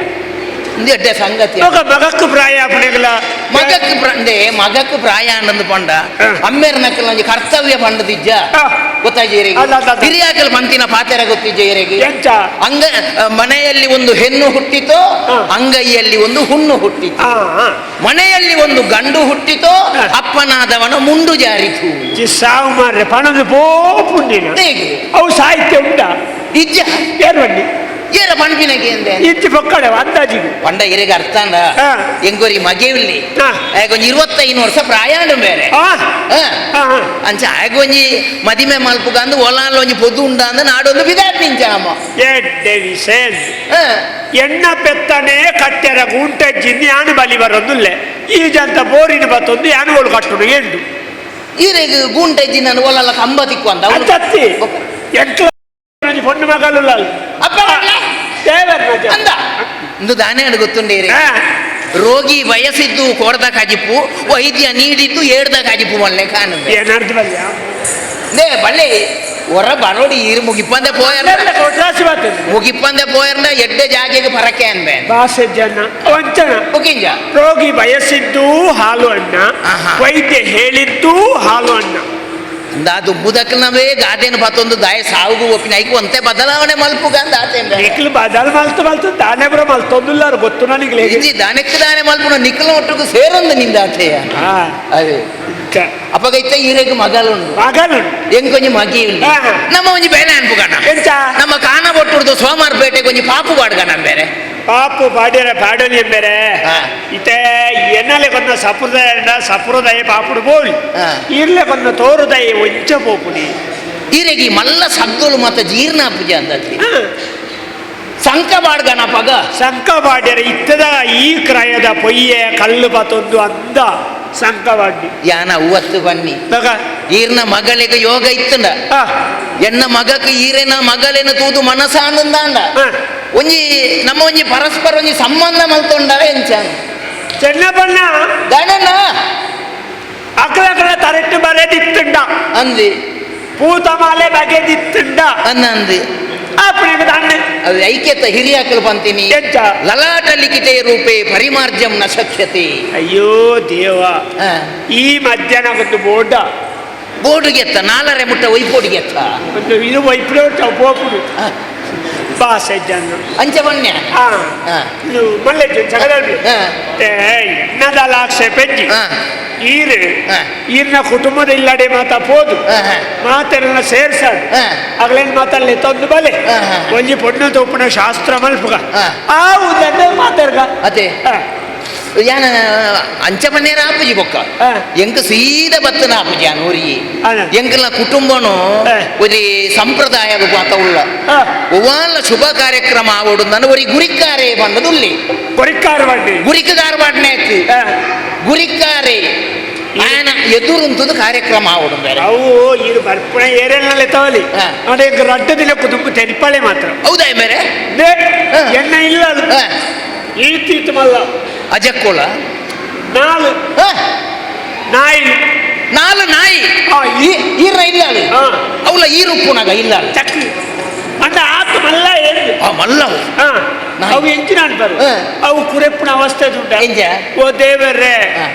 ಇಂದು ಎಡ್ಡೆ ಸಂಗತಿ. ಮಗ ಮಗಕ್ಕು ಪ್ರಾಯ ಪುಣೆಗಲ. ಮಗಕ್ಕೆ ಅಂದೆ ಮಗಕ್ಕೆ ಪ್ರಾಯ ಅಂಡಂದು ಪಂಡ ಹಾ. ಅಮ್ಮೇರ ನಕ್ಕಲ್ ಒಂಜಿ ಕರ್ತವ್ಯ ಪಂಡದಿಜ್ಜ ಹಾ. ಗೊತ್ತಾಜಿ. ಅಲ್ಲ, ಅಲ್ಲ, ಅಲ್ಲ. ಹಿರಿಯಾಕಲ್ ಮಂತಿನ ಪಾತೆರ ಗೊತ್ತಿಜ್ಜ ಇರೆಗೆ? ಎಂಚ? ಅಂಗ ಮನೆಯಲ್ಲಿ ಒಂದು ಹೆಣ್ಣು ಹುಟ್ಟಿತೋ ಹಾ. ಅಂಗೈಯಲ್ಲಿ ಒಂದು ಹುಣ್ಣು ಹುಟ್ಟಿತು. ಹಾ ಹಾ. ಮನೆಯಲ್ಲಿ ಒಂದು ಗಂಡು ಹುಟ್ಟಿತೋ ಹಾ. ಅಪ್ಪನಾದವನ ಮುಂಡು ಜಾರಿತು. ಜಿ ಸಾವು ಮಾರ್ರೆ ಪಣದು ಪೋಪುಂಡಿನ. ಹೇಗೆ? ಅವು ಸಾಹಿತ್ಯ ಉಂಟಾ? ಇಜ್ಜ. ಏರ್ ಬನ್ನಿ. ಏರ ಪಣ್ಪಿನಗೆ ಅಂದೆ. ಇಂಚಿ ಪೊಕ್ಕಡೆ ಅಂದಾಜಿಗೆ. ಪಂಡ ಇರೆಗೆ ಅರ್ಥಂಡ ಹಾ. ಎಂಗೋರಿ ಮಗೆವಿಲ್ಲಿ ಹಾ. ಒಂಜಿ 25 ವರ್ಷ ಪ್ರಾಯಾಂಡು ಬೇರೆ. ಆ ಹಾ. ಹಾ ಹಾ. ಅಂಚ ಆಗೊಂಜಿ ಮದಿಮೆ ಮಲ್ಪುಗಂದು ಒಲಾಲ್ ಒಂಜಿ ಪೊದ್ದು ಉಂಡ ಅಂದ ನಾಡೊಂದು ಬಿದಾಡ್ ನಿಂಚಾಮ. ಎಡ್ಡೆ ವಿಷಯ. ಎಣ್ಣ ಪೆತ್ತನೆ ಕಟ್ಟೆರ ಗುಂಟೆಜ್ಜಿಂದ ಯಾನು ಬಲಿ ಬರೋದುಲ್ಲೆ ಈ ಜಂತ ಬೋರಿನ ಬತ್ತೊಂದು ಯಾನುಗಳು ಕಟ್ಟುಡು ಎಂಡು. ಈರೆಗ್ ಗೂಂಟೆಜ್ಜಿ ನಾನು ಒಲಲ್ಲ ಕಂಬ ತಿಕ್ಕು ಅಂತ ಅವ್ನು- ಅಂಚತ್ತಿ ಎಂಟ್ಲ ಪೊಣ್ಣು ಮಗಲು ಅಪ್ಪ ಮಾಡ್ಲಾ? ದೇವರ ಮಜ. ಅಂದ ಇಂದು ದಾನೆ ಅಡು ಗೊತ್ತುಂಡೇರಿ. ಹಾ. ರೋಗಿ ಬಯಸಿದ್ದು ಕೋರ್ದ ಕಾಜಿಪ್ಪು ವೈದ್ಯ ನೀಡಿದ್ದು ಏಡ್ದ ಕಾಜಿಪ್ಪು ಮಲ್ಲೆ ಕಾಣುವೆ. ಏನರ್ಥ ಬಲ್ಯ. ನೇ ಬಳ್ಳಿ ಹೊರ ಬರೋಡಿ ಈರು ಮುಗಿಪ್ಪಂದೆ ಪೋಯರ್ನ. ಕೊಟ್ರಾಸಿ ಬರ್ತದೆ. ಮುಗಿಪ್ಪಂದೆ ಪೋಯರ್ನ ಎಡ್ಡೆ ಜಾಗೆಗೆ ಪರಕೆ ಅನ್ಬೆ. ಭಾಷೆ ಜನ ವಂಚನ. ಮುಗಿಂಜ. ರೋಗಿ ಬಯಸಿದ್ದು ಹಾಲು ಅನ್ನ, ಆಹಾ. ವೈದ್ಯ ಹೇಳಿದ್ದು ಹಾಲು ಅನ್ನ. ಅಂದಾದು ಮುದಕ್ನವೇ ಗಾದೆನ ಪತ್ತೊಂದು ದಾಯ ಸಾವುಗು ಒಪ್ಪಿನ ಐಕು ಒಂತೆ ಬದಲಾವಣೆ ಮಲ್ಪುಗ ಅಂದ ಆತೆ. ನಿಕ್ಲು ಬದಲ್ ಮಲ್ತು ಮಲ್ತು ದಾನೆ ಬರ ಮಲ್ತೊಂದುಲ್ಲಾರು ಗೊತ್ತು ನನಗೆ. ಇಂಜಿ ದಾನೆಕ್ ದಾನೆ ಮಲ್ಪುನ ನಿಕ್ಲ ಒಟ್ಟುಗು ಸೇರೊಂದು ನಿಂದ ಆತೆಯ. ಹಾ. ಅದೇ. ಅಪಗೈತ ಈರೆಗ್ ಮಗಲುಂಡು. ಮಗಲು. ಎಂಕೊಂಜಿ ಮಗಿ ಉಂಡು. ಹಾ. ನಮ್ಮ ಒಂಜಿ ಬೇಲೆ ಅನ್ಪುಗಣ. ಎಂಚ? ನಮ್ಮ ಕಾನ ಬೊಟ್ಟುಡ್ದು ಸೋಮಾರ್ಪೇಟೆ ಒಂಜಿ ಪಾಪು ಪಾಡ್ಗಣ ಬೇರೆ. ಪಾಪು ಪಾಡ್ಯರ ಪಾಡಲಿ ಬೇರೆ. ಹಾ. ಇತ್ತೆ ಎನ್ನಲೆ ಕೊನ್ನ ಸಪ್ರದಾಯ ಸಪ್ರದಾಯ ಪಾಪುಡು ಬೋಳಿ. ಹಾ. ಇರ್ಲೆ ಕೊನ್ನ ತೋರುದಯ ಒಂಚ ಪೋಪುನಿ. ಈರೆಗಿ ಮಲ್ಲ ಸಗ್ಗುಲು ಮತ್ತ ಜೀರ್ಣ ಪೂಜೆ ಅಂದತಿ. ಸಂಕ ಬಾಡ್ಗಣ ಪಗ. ಸಂಕ ಪಾಡ್ಯರ ಇತ್ತದ ಈ ಕ್ರಯದ ಪೊಯ್ಯೆ ಕಲ್ಲು ಪತ್ತೊಂದು ಅಂದ ಸಂಕ ಪಾಡ್ಡಿ. ಯಾನ ಹೂವತ್ತು ಬನ್ನಿ. ಮಗ. ಈರ್ನ ಮಗಳಿಗೆ ಯೋಗ ಇತ್ತಂಡ. ಹಾ. ಎನ್ನ ಮಗಕ್ಕೆ ಈರೆನ ಮಗಲೇನ ತೂದು ಮನಸಾನಂದಾಂಡ. ಹಾ. ಒಂಜಿ ನಮ್ಮ ಒಂಜಿ ಪರಸ್ಪರ ಒಂಜಿ ಸಂಬಂಧ ಮಲ್ತೊಂಡಾರ ಎಂಚ? ಚೆನ್ನಬಣ್ಣ. ಗಣನ. ಅಕಲಕಲ ತರೆಟ್ಟು ಬರೆದಿತ್ತುಂಡ. ಅಂದಿ. ಪೂತಮಾಲೆ ಬಗೆದಿತ್ತುಂಡ. ಅನ್ನ ಅಂದಿ. ಅಪ್ಪನಿಗೆ ದಾಂಡೆ. ಅದು ಐಕ್ಯತ ಹಿರಿಯಾಕಲು ಪಂತೀನಿ. ಎಂಚ? ಲಲಾಟ ಲಿಖಿತೆ ರೂಪೇ ಪರಿಮಾರ್ಜಂ ನ ಶಕ್ಯತೆ. ಅಯ್ಯೋ ದೇವ. ಆ, ಈ ಮಧ್ಯಾಹ್ನ ಒಂದು ಬೋರ್ಡ. ಬೋರ್ಡುಗೆತ್ತ ನಾಲರೆ ಮುಟ್ಟ ಒಯ್ಪೋಡಿಗೆತ್ತ. ಒಂದು ಇದು ವೈಪ್ರೋಟ ಪೋಪುಡು. ಆ, ಬಾಸೆ ಜನ. ಅಂಚ ಬನ್ಯ. ಆ. ಆ. ಇದು ಮಲ್ಲೆ ಜಗದಲ್ಲಿ. ಆ. ಎನ್ನದಲ್ಲ ಆಕ್ಷೇಪೆಜ್ಜಿ. ಆ. ಈರು ಆ. ಈರಿನ ಕುಟುಂಬದ ಇಲ್ಲಡೆ ಮಾತಾ ಪೋದು. ಆ, ಆ. ಮಾತೆಲ್ಲ ಸೇರ್ಸಾಡು. ಆ. ಅಗಲೇನು ಮಾತಲ್ಲಿ ತಂದು ಬಲೆ. ಆ, ಆ. ಒಂಜಿ ಪೊಣ್ಣು ತೋಪುನ ಶಾಸ್ತ್ರ ಮಲ್ಪುಗ. ಆ. ಆ ಉದಂಡೆ ಮಾತಾಡ್ಗ. ಅದೇ. ಯಾನ ಅಂಚ ಬನ್ನೇರ ಆಪುಜಿ ಬೊಕ್ಕ. ಆ. ಎಂಕ್ ಸೀದ ಬತ್ತನ ಆಪುಜಿ ಆ ನೂರಿ. ಅದ. ಎಂಕಲ್ನ ಕುಟುಂಬನು ಆ. ಒಂಜಿ ಸಂಪ್ರದಾಯದ ಮಾತ ಉಳ್ಳ. ಆ. ಒವ್ವಾಲ ಶುಭ ಕಾರ್ಯಕ್ರಮ ಆವೋಡು ನನ್ನ ಒರಿ ಗುರಿಕಾರೆ ಬಂದದುಲ್ಲಿ. ಕೊರಿಕಾರ ಬಂಡಿ. ಗುರಿಕದಾರ ಬಾಡ್ನೆ ಆಯ್ತು. ಆ. ಗುರಿಕಾರೆ ಆಯನ ಎದುರುಂತದ್ದು ಕಾರ್ಯಕ್ರಮ ಆವೋಡು ಬೇರೆ. ಅವು ಈರು ಬರ್ಪುಣ ಏರೆಲ್ಲ ತವಲಿ. ಆ. ನೋಡಿ ರಡ್ಡ ದಿನ ಕುಟುಂಬ ತೆರಿಪಾಳೆ ಮಾತ್ರ. ಹೌದಾ ಮೇರೆ? They, ಆ. ಎಣ್ಣೆ ಇಲ್ಲ ಅದು. ಆ. ಈತೀತು ಮಲ್ಲ. ಅಜಕ್ಕೋಳ. ನಾಲು. ಆ, ನಾಯಿ. ನಾಲು ನಾಯಿ. ಆ, ಈರ್ನ ಇಲ್ಲ ಅದು. ಆ. ಅವಲ ಈ ರುಪ್ಪುನಾಗ ಇಲ್ಲ ಅದು. ಚಕ್ಲಿ ಅಂದ ಆತ ಮಲ್ಲ ಏನು. ಆ ಮಲ್ಲವು. ಆ, ನಾಯಿ. ಅವು ಎಂಚಿನ ಅನ್ಬಾರು. ಆ. ಅವು ಕುರೆಪ್ಪುನ ಅವಸ್ಥೆ ಉಂಟ. ಎಂಜ? ಓ ದೇವರೇ. ಆ.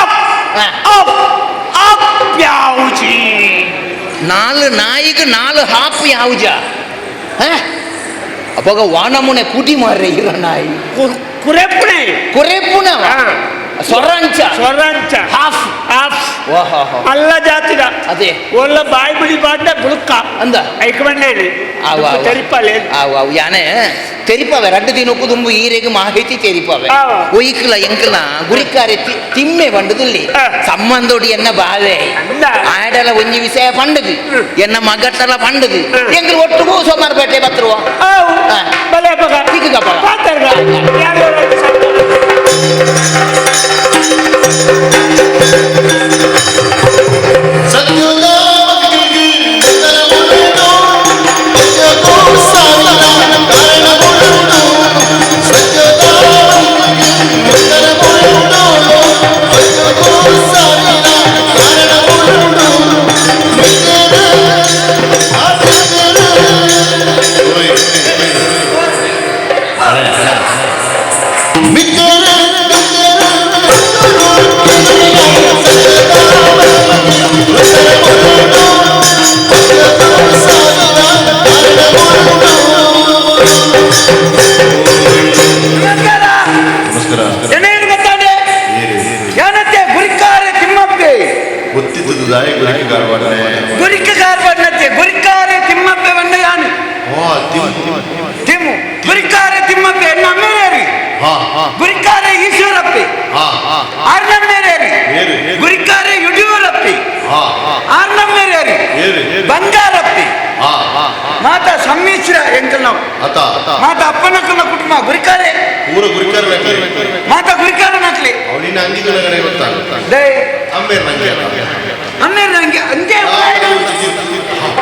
ಅಪ್. ಆ. Up up ಯಾವುಜಿ. ನಾಲು ನಾಯಿಗೆ ನಾಲು ಹಾಪು ಯಾವುಜ. ಅವಾಗ ವಾನಮುನೆ ಕುಟಿ ಮಾರ್ರೆ ಇರ ನಾಯಿ. ಕುರೆಪ್ಪುಣೆ. ಕುರೆಪ್ಪುನ. ಆ. ಸೊರಂಚ. ಸ್ವರಂಚ. ಹಾಫ್. ಆಫ್. ಓಹೋ. ಮಲ್ಲ ಜಾತಿದ. ಅದೇ. ಒಳ್ಳ ಬಾಯಿ ಬಿಡಿ ಬಾಂಡ ಬುಳುಕ. ಅಂದ. ಐಕ್ ಬಣ್ಣೇನೆ. ಅವ ಅವ. ತೆರಿಪಾಲೆ. ಅವು ಅವು ಯಾನೆ ತೆರಿಪಾವೆ ರಡ್ಡು ದಿನಕ್ಕೂ ದುಂಬು ಈರೆಗೆ ಮಾಹಿತಿ ತೆರಿಪಾವೆ. ಆ. ಒಯ್ಕಲ ಎಂಕಲ ಗುರಿಕಾರೆ ತಿಮ್ಮೆ ಬಂಡದುಲ್ಲಿ. ಆ. ಸಂಬಂಧೋಡಿ ಎನ್ನ ಬಾವೆ. ಅಂದ. ಆಡಲ ಒಂಜಿ ವಿಷಯ ಪಂಡದು. ಹ್ಮ್. ಎನ್ನ ಮಗಟ್ಟಲ ಪಂಡದು. ಹ್ಮ್. ಎಂಕಲ್ ಒಟ್ಟುಗೂ ಸೋಮಾರ್ಪೇಟೆ ಬತ್ತರುವ. ಆವು. ಆ. ಬಲೆ ಬಗ. ತಿಕ್ಕುಗಪ್ಪ. ಪಾತರ್ಗ. ಯಾರು ನಮಸ್ಕಾರ. ನಮಸ್ಕಾರ. ಏನೇನು ಗೊತ್ತಾದೆ? ಏನಂತೆ ಗುರಿಕಾರೆ ತಿಮ್ಮಪ್ಪೆ. ಗೊತ್ತಿದ್ದದ್ದು ದಾಯ ಗುರಿಕೆ ಕಾರ್ವಾಡನೆ. ಗುರಿಕಾರ್ ಬಣ್ಣತ್ತೆ ಗುರಿಕಾರೆ ತಿಮ್ಮಪ್ಪೆ ಬಣ್ಣ ಯಾನು. ಓ ತಿಮ್. ತಿಮ್ಮು ಗುರಿಕಾರೆ ತಿಮ್ಮಪ್ಪೆ ಎನ್ನ ಅಮ್ಮೇರೇರಿ. ಹಾ ಹಾ. ಗುರಿಕಾರೆ ಈಶ್ವರಪ್ಪೆ. ಹಾ ಹಾ. ಆರ್ನಮ್ಮೇರೇರಿ. ಏರು, ಏರು. ಗುರಿಕಾರೆ ಯಡಿಯೂರಪ್ಪೆ. ಹಾ ಹಾ. ಆರ್ನಮ್ಮೇರೇರಿ. ಏರು, ಏರು. ಬಂಗಾರಪ್ಪೆ. ಹಾ ಹಾ. ಮಾತಾ ಸಮ್ಮಿಶ್ರ ಎಂಕಲ್ ನಾವು. ಅತ ಅತ. ಮಾತಾ ಅಪ್ಪನಕ್ಕನ ಕುಟುಂಬ ಗುರಿಕಾರೆ. ಪೂರ ಗುರಿಕಾರ. ಮಾತಾ ಗುರಿಕಾರ ನಕ್ಲಿ. ಅವನಿನ ಅಂಗಿದೊಳಗಡೆ ಗೊತ್ತಾಗುತ್ತೆ. ದೈ. ಅಮ್ಮೇರ್ ನಂಗೆ. ಅಮ್ಮೇರ್ ನಂಗೆ ಅಂಜೆ.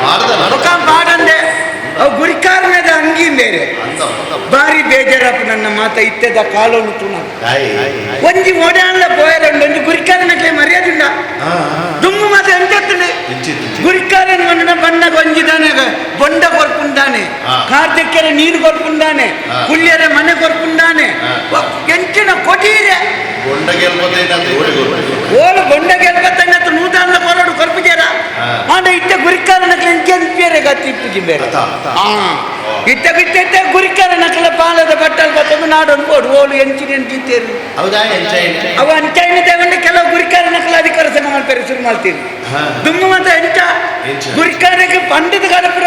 ಮಾಡ್ದಲ್ಲ. ಮುಖ ಪಾಡಂದೆ ಅವು ಗುರಿಕಾರನದ ಅಂಗಿ ಬೇರೆ. ಅಂತ ಬಾರಿ ಬೇಜಾರಪ್ಪ ನನ್ನ ಮಾತ ಇತ್ತೆದ ಕಾಲನ್ನು ತುಣ. ಕಾಯಿ. ಒಂಜಿ ಓಡಾನ್ಲ ಪೋಯರಂಡು ಒಂಜಿ ಗುರಿಕಾರನಕ್ಲೆ ಮರ್ಯಾದುಂಡ. ದುಮ್ಮು ಮಾತ ಎಂತತ್ತುಂಡೆ. ಇಂಚಿತ್ತು. ಗುರಿಕಾರನ ಮಣ್ಣಿನ ಬಣ್ಣ ಒಂಜಿದಾನೆ ಬೊಂಡ ಕೊರ್ಪುಂಡಾನೆ. ಆ. ಕಾರ್ತಿಕ್ಯರ ನೀರು ಕೊರ್ಪುಂಡಾನೆ. ಆ. ಕುಳ್ಯರ ಮನೆ ಕೊರ್ಪುಂಡಾನೆ. ಆ. ಎಂಚಿನ ಕೊಟೀರೆ. ಬೊಂಡ ಗೆಲ್ಪದೇನ ಓಡಿ. ಓಲು ಬೊಂಡ ಗೆಲ್ಪತ್ತನ್ನ ನೂತಾನ್ಲ ಕೊರಡು ಕೊರ್ಪುಜೇರ. ಆ. ಆ. ಗುರಿಕಾರನಕ್ಲೆ ಎಂಚೆ ಗತಿ ಇಪ್ಪುಜಿ ಬೇರೆ. ಇತ್ತ ಬಿತ್ತ ಗುರಿಕಾರನಕ್ಲೆ ಪಾಲದ ಬಟ್ಟಲ್ ಬತ್ತೊಂದು ನಾಡೊಂದು ಬೋಡು ಓಲು ಎಂಚಿನ ಎಂಚಿತ್ತೇರು. ಹೌದಾ ಎಂಚ? ಅವ ಅಂಚೈನ ದೇವಣ್ಣ ಕೆಲವು ಗುರಿಕಾರನಕ್ಲೆ ಅಧಿಕಾರ ಸಂಘ ಮಾಡ್ತಾರೆ ಶುರು ಮಾಡ್ತೀರಿ. ದುಮ್ಮು ಮಾತ ಎಂಚ? ಎಂಚ? ಗುರಿಕಾರಕ್ಕೆ ಪಂಡಿತ ಕಾಲಪುರ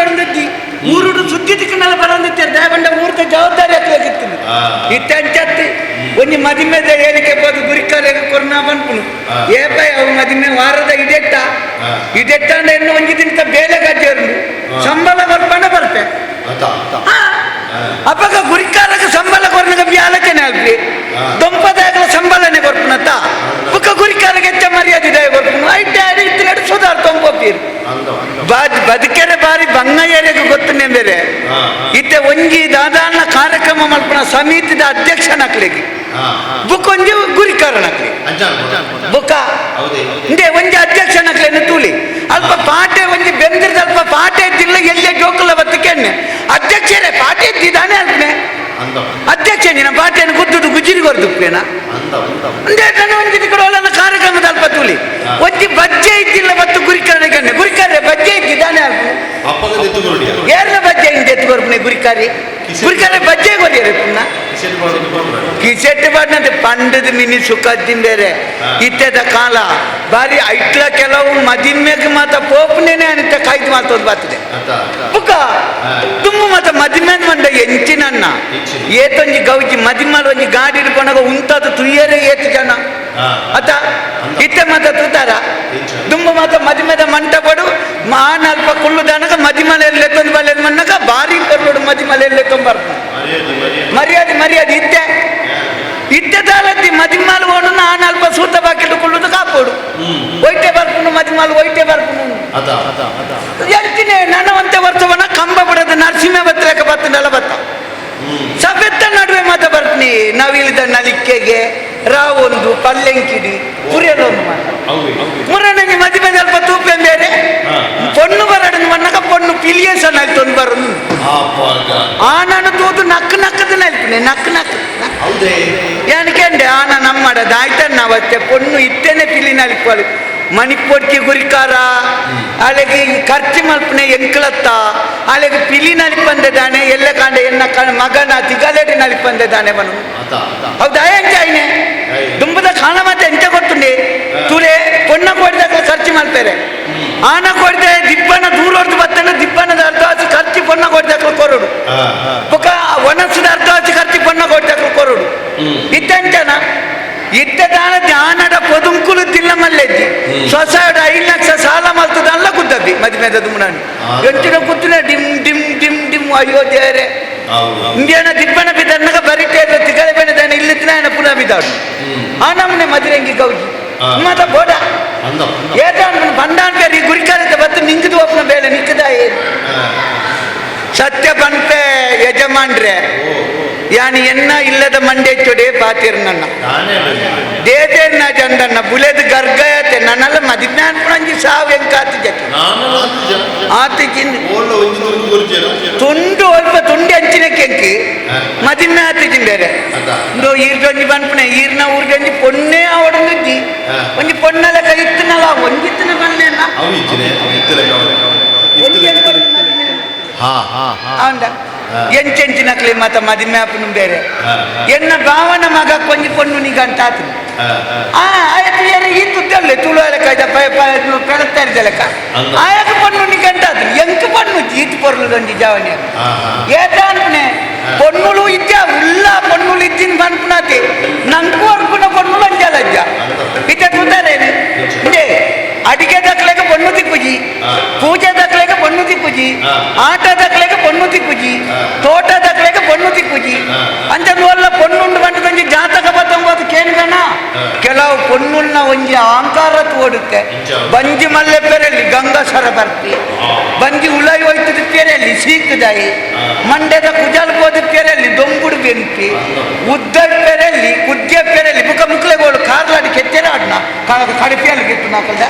ಊರುಡು ಸುದ್ದಿ ತಿಕ್ಕನೆಲ್ಲ ಬರಂದಿತ್ತಾರೆ. ದೇವಂಡ ಊರ್ದ ಜವಾಬ್ದಾರಿ ಹಾಕ್ಲಿಕ್ಕಿತ್ತು. ಇತ್ತ ಅಂಚತ್ತಿ ಒಂಜಿ ಮದಿಮೆದ ಹೇಳಿಕೆ ಹೋದು ಗುರಿಕಾರಕ್ಕೆ ಕೊರೋನಾ ಬನ್ಪುನು. ಏ ಬೈ ಅವು ಮದಿಮೆ ವಾರದ ಇದೆಟ್ಟ. ಇದೆಟ್ಟ ಅಂದ್ರೆ ಇನ್ನು ಒಂಜಿ ದಿನದ ಬೇಲೆ ಗಜ್ಜೆರು ಸಂಬಳ ಬರ್ಪಣ ಬರ್ಪೆ. ಅಪ್ಪಗ ಗುರಿಕಾರಕ್ಕೆ ಸಂಬಳ ಕೊರ್ನಗ ಆಲೋಚನೆ ಅಲ್ರಿ. ದೊಂಪದಾಗಲ ಸಂಬಳನೆ ಕೊರ್ಪುನತ್ತ ಬುಕ್ಕ ಗುರಿಕಾರಕ್ಕೆ ಹೆಚ್ಚ ಮರ್ಯಾದೆ ದಯ ಕೊರ್ಪುನು. ಐಟ್ ಇತ್ತಿನಡು ಸುಧಾರ್ ತೊಂಪೀರು. ಬದುಕೆರೆ ಬಾರಿ ಬಂಗ ಏರಿಯಾಗ ಗೊತ್ತನೆ ಬೇರೆ. ಇತ್ತೆ ಒಂಜಿ ದಾದಾನ ಕಾರ್ಯಕ್ರಮ ಮಲ್ಪನ ಸಮಿತಿದ ಅಧ್ಯಕ್ಷನಕ್ಲಿಗೆ ಬುಕ್ ಒಂಜಿ ಗುರಿಕಾರನಕ್ಲಿ ಬುಕ್ಕ ಇಂದೆ ಒಂಜಿ ಅಧ್ಯಕ್ಷನಕ್ಲೇನು ತೂಲಿ ಅಲ್ಪ ಪಾಟೆ ಒಂಜಿ ಬೆಂದಿರದ ಅಲ್ಪ ಪಾಟೆ ಇದ್ದಿಲ್ಲ ಎಲ್ಲೇ ಜೋಕುಲ ಬತ್ತಕೆನ್ನೆ ಅಧ್ಯಕ್ಷರೇ ಪಾಟೆ ಇದ್ದಿದ್ದಾನೆ ಅಲ್ಪನೆ ಅಧ್ಯಕ್ಷ ನಿನ್ನ ಪಾಟೆಯನ್ನು ಗುದ್ದುದು ಗುಜಿರಿ ಕೊರ್ದುಪ್ಪೇನ ಅಂದೇ ತನ್ನ ಒಂಜಿ ಕಡೆ ಒಳ್ಳೆ ಕಾರ್ಯಕ್ರಮದ ಅಲ್ಪ ತೂಲಿ ಒಂಜಿ ಬಜ್ಜೆ ಇದ್ದಿಲ್ಲ ಬತ್ತು ಗುರಿಕಾರನಿಗೆ ಗುರಿಕಾರೆ ಬಜ್ಜೆ ಇದ್ದಿದ್ದಾನೆ ಅಲ್ಪನೆ. ಏರ್ನ ಬಜ್ಜೆ ಇಂದ ಎತ್ತು ಕೊರ್ಪುನೆ ಗುರಿಕಾರಿ ಗುರಿಕಾರೆ ಬಜ್ಜೆ ಕೊರಿಯರೆ ಪುನಃ ಕಿಸೆಟ್ ಬಾಡ್ನಂತೆ ಪಂಡದ ಮಿನಿ ಸುಖದ್ದಿನ ಬೇರೆ. ಇತ್ತೆದ ಕಾಲ ಬಾರಿ ಐಟ್ಲ ಕೆಲವು ಮದಿಮ್ಮೆಗ್ ಮಾತ ಪೋಪನೇನೆ ಅನಿತ ಕಾಯ್ದು ಮಾತೊಂದು ಬರ್ತದೆ ಬುಕ್ಕ ತುಂಬ ಮಾತ ಮದಿಮೆನ್ ಮಂಡ ಎಂಚಿನನ್ನ ಏತೊಂಜಿ ಗೌಜಿ ಮದಿಮಲ್ ಒಂಜಿ ಗಾಡಿ ಹಿಡ್ಕೊಂಡಾಗ ಉಂತಾದ ತುಯ್ಯರೆ ಏತು ಜನ ಅತ ಇತ್ತೆ ಮಾತ ತೂತಾರ ದುಂಬು ಮಾತ ಮದಿಮೆದ ಮಂಟಪಡು ಮಾನ ಅಲ್ಪ ಕುಳ್ಳುದಾನಗ ಮದಿಮಲೆಯಲ್ಲಿ ಎತ್ತೊಂದು ಬಲ್ಲೆದ್ ಮನ್ನಗ ಬಾರಿ ಕೊರ್ಲೋಡು ಮದಿಮಲೆಯಲ್ಲಿ ಎತ್ತೊಂದು ಬರ್ಪು ಮರ್ಯಾದೆ ಮರ್ಯಾದೆ ಇತ್ತೆ ಇತ್ತೆ ದಾಲತ್ತಿ ಮದಿಮಾಲ್ ಓಡು ನಾನು ಅಲ್ಪ ಸೂತ ಬಾಕಿಲು ಕುಳ್ಳುದು ಕಾಪೋಡು ಒಯ್ಟೆ ಬರ್ಪುನು ಮದಿಮಾಲ್ ಒಯ್ಟೆ ಬರ್ಪುನು ಎಲ್ತಿನೇ ನನವಂತೆ ವರ್ಷವನ ಕಂಬ ಬಿಡದ ನರಸಿಂಹ ಬತ್ತಲೆಕ ಬತ್ತನೆಲ್ಲ ಬತ್ತ ಸಭೆತ್ತ ನಡುವೆ ಮಾತ ಬರ್ತೀನಿ ನವಿಲಿದ ನಲಿಕೆಗೆ ರಾವೊಂದು ಪಲ್ಲೆಂಕಿಡಿ ಪುರಿಯಲೊಂದು ಮಾತ ಮುರನಂಗೆ ಮದಿಮೆ ಅಲ್ಪ ತೂಪೆ ಬೇರೆ ಪೊಣ್ಣು ಬರಡನ್ನು ಮನ್ನಕ ಪೊಣ್ಣು ಪಿಲಿಯೇಸನ್ ಆಯ್ತು ಬರೋದು ಆ ನಾನು ತೂದು ನಕ್ ನಕ್ಕದ ನಲ್ಪಿನಿ ನಕ್ ನಕ್ ಏನಕ್ಕೆ ಆನ ನಮ್ಮಡ ದಾಯ್ತನ್ನ ಅವತ್ತೆ ಪೊಣ್ಣು ಇತ್ತೇನೆ ಪಿಲಿ ನಲ್ಪಲು ಮಣಿಪೊಡ್ಕಿ ಗುರಿಕಾರ ಅಲೆಗೆ ಖರ್ಚು ಮಲ್ಪನೆ ಎಂಕ್ಲತ್ತ ಅಲೆಗೆ ಪಿಲಿ ನಲಿಪಂದೆ ದಾನೆ ಎಲ್ಲ ಕಾಂಡ ಎನ್ನ ಮಗನ ತಿಗಲೆಡಿ ನಲಿಪಂದೆ ದಾನೆ ಬನು. ಹೌದಾ ಎಂಚ ಐನೆ ದುಂಬದ ಕಾಣ ಮತ್ತೆ ಎಂಚ ಗೊತ್ತುಂಡಿ ತುಲೆ ಪೊಣ್ಣ ಕೊಡಿದಾಗ ಖರ್ಚು ಮಲ್ಪೇರೆ ಆನ ಕೊಡಿದೆ ದಿಬ್ಬನ ದೂರ ಬತ್ತನ ದಿಬ್ಬನದ ಅರ್ಧ ಆಚೆ ಖರ್ಚು ಪೊಣ್ಣ ಕೊಡಿದಾಗ ಕೊರಡು ಬೊಕ ಒಣಸದ ಅರ್ಧ ಆಚೆ ಖರ್ಚು ಪೊಣ್ಣ ಕೊಡಿದಾಗ ಕೊರಡು ಇತ್ತೆಂಚನ ಇತ್ತ ದಾನ ಧ್ಯಾನದ ಪೊದುಂಕುಲು ತಿಲ್ಲ ಮಲ್ಲೆದ್ದಿ ಸೊಸೈಡ್ 5 ಲಕ್ಷ ಸಾಲ ಮಲ್ತದಲ್ಲ ಗುದ್ದಬ್ಬಿ ಮದಿಮೆದ ದುಮ್ನಾನಿ ಎಂಚಿನ ಕುತ್ತಿನ dim dim dim dim ಅಯ್ಯೋ ದೇವರೇ ಇಂಡಿಯಾನ ದಿಬ್ಬನ ಬಿದ್ದನ್ನಗ ಬರಿತೇ ತಿಗಳೆ ಬೆಣದಾನ ಇಲ್ಲಿತ್ತಿನ ಪುನಃ ಬಿದ್ದಾಡು ಆ ನಮ್ಮನೆ ಮದಿರಂಗಿ ಗೌಜಿ ಮತ ಬೋಡ ಏತಾನ್ ಬಂಡಾನ್ ಪೇರಿ ಗುರಿಕಾರತೆ ಬತ್ತು ನಿಂಗದು ಒಪ್ಪನ ಬೇಲೆ ನಿಕ್ಕದ ಏನು ಸತ್ಯ ಪನ್ಪೆ ಯಜಮಾನ್ರೆ ಯಾನಿ ಎನ್ನ ಇಲ್ಲದ ಮಂಡೆ ಚೊಡೆ ಪಾತಿರ್ ನನ್ನ ದೇದೇರ್ನ ಜಂದನ್ನ ಬುಲೆದ ಗರ್ಗಯತೆ ನನ್ನೆಲ್ಲ ಮದಿಜ್ಞಾನ ಪುಣಂಜಿ ಸಾವು ಎಂಕಾತಿ ಜತಿ ಆತಿ ಚಿನ್ ತುಂಡು ಅಲ್ಪ ತುಂಡು ಅಂಚಿನ ಕೆಂಕಿ ಮದಿಮೆ ಆತಿ ಚಿಂಬೇರೆ ಇಂದು ಈರ್ದೊಂಜಿ ಬನ್ಪುನೆ ಈರ್ನ ಊರ್ದೊಂಜಿ ಪೊನ್ನೆ ಅವಡೊಂದು ಒಂಜಿ ಪೊನ್ನಲ ಕೈತ್ತನಲ್ಲ ಒಂಜಿತ್ತನ ಬನ್ನೆಲ್ಲ ಅವಂದ ಎಂಚೆಂಚಿನಕ್ಲೆ ಮಾತ ಮದಿಮೆ ಆಪುನು ಬೇರೆ ಎನ್ನ ಭಾವನ ಮಗ ಕೊಂಜಿ ಪೊಣ್ಣು ನಿಗಂತ ಆತನು ಆ ಆಯ್ತು ಏನ ಈ ತುದ್ದಲ್ಲೇ ತುಳು ಲೆಕ್ಕ ಪೆಳತ್ತಾ ಲೆಕ್ಕ ಆಯಕ ಪೊಣ್ಣು ನಿಗಂತ ಆತನು ಎಂಕ್ ಪೊಣ್ಣು ಈತ್ ಪೊರ್ಲುದೊಂಜಿ ಜವನಿ ಏತ ಅನ್ಪುನೆ ಪೊಣ್ಣುಲು ಇದ್ದ ಉಲ್ಲ ಪೊಣ್ಣುಲು ಇದ್ದಿನ ಬನ್ಪುನಾತಿ ನಂಕು ಅರ್ಪುನ ಪೊಣ್ಣುಲು ಅಂಜಲಜ್ಜ ಇತ್ತ ತೂತಾರೇನು ಇಂದೇ ಅಡಿಗೆ ದಕ್ಲೆಗೆ ಪೊಣ್ಣು ತಿಪ್ಪುಜಿ ಪೂಜೆ ದಕ್ಲೆಗೆ ಪೊಣ್ಣು ತಿಪ್ಪುಜಿ ಆಟ ದಕ್ಲೆಗೆ ಪೊಣ್ಣು ತಿಪ್ಪುಜಿ ತೋಟ ದಕ್ಲೆಗೆ ಪೊಣ್ಣು ತಿಪ್ಪುಜಿ ಅಂಚ ಒಲ್ಲ ಪೊಣ್ಣುಂಡು ಬಂಟದೊಂಜಿ ಜಾತಕ ಬತ್ತೊಂಬತ್ತು ಕೇನ್ಗನ ಕೆಲವು ಪೊಣ್ಣುಳ್ನ ಒಂಜಿ ಅಹಂಕಾರ ತೋಡುತ್ತೆ ಬಂಜಿ ಮಲ್ಲೆ ಪೆರೆಲಿ ಗಂಗಾಸರ ಬರ್ತಿ ಬಂಜಿ ಉಳೈ ಹೋಯ್ತದ ಪೆರೆಲಿ ಸೀಕದಾಯಿ ಮಂಡ್ಯದ ಕುಜಲ್ ಕೋದ ಪೆರೆಲಿ ದೊಂಬುಡು ಬೆಂಕಿ ಉದ್ದ ಪೆರೆಲಿ ಕುದ್ಯ ಪೆರೆಲಿ ಮುಖ ಮುಕ್ಲೆಗೋಳು ಕಾರ್ಲಾಡಿ ಕೆತ್ತೆರ ಆಡ್ನ ಕಡಿಪಿಯಲ್ಲಿ ಗೆತ್ತು ನಾಕಲ್ದ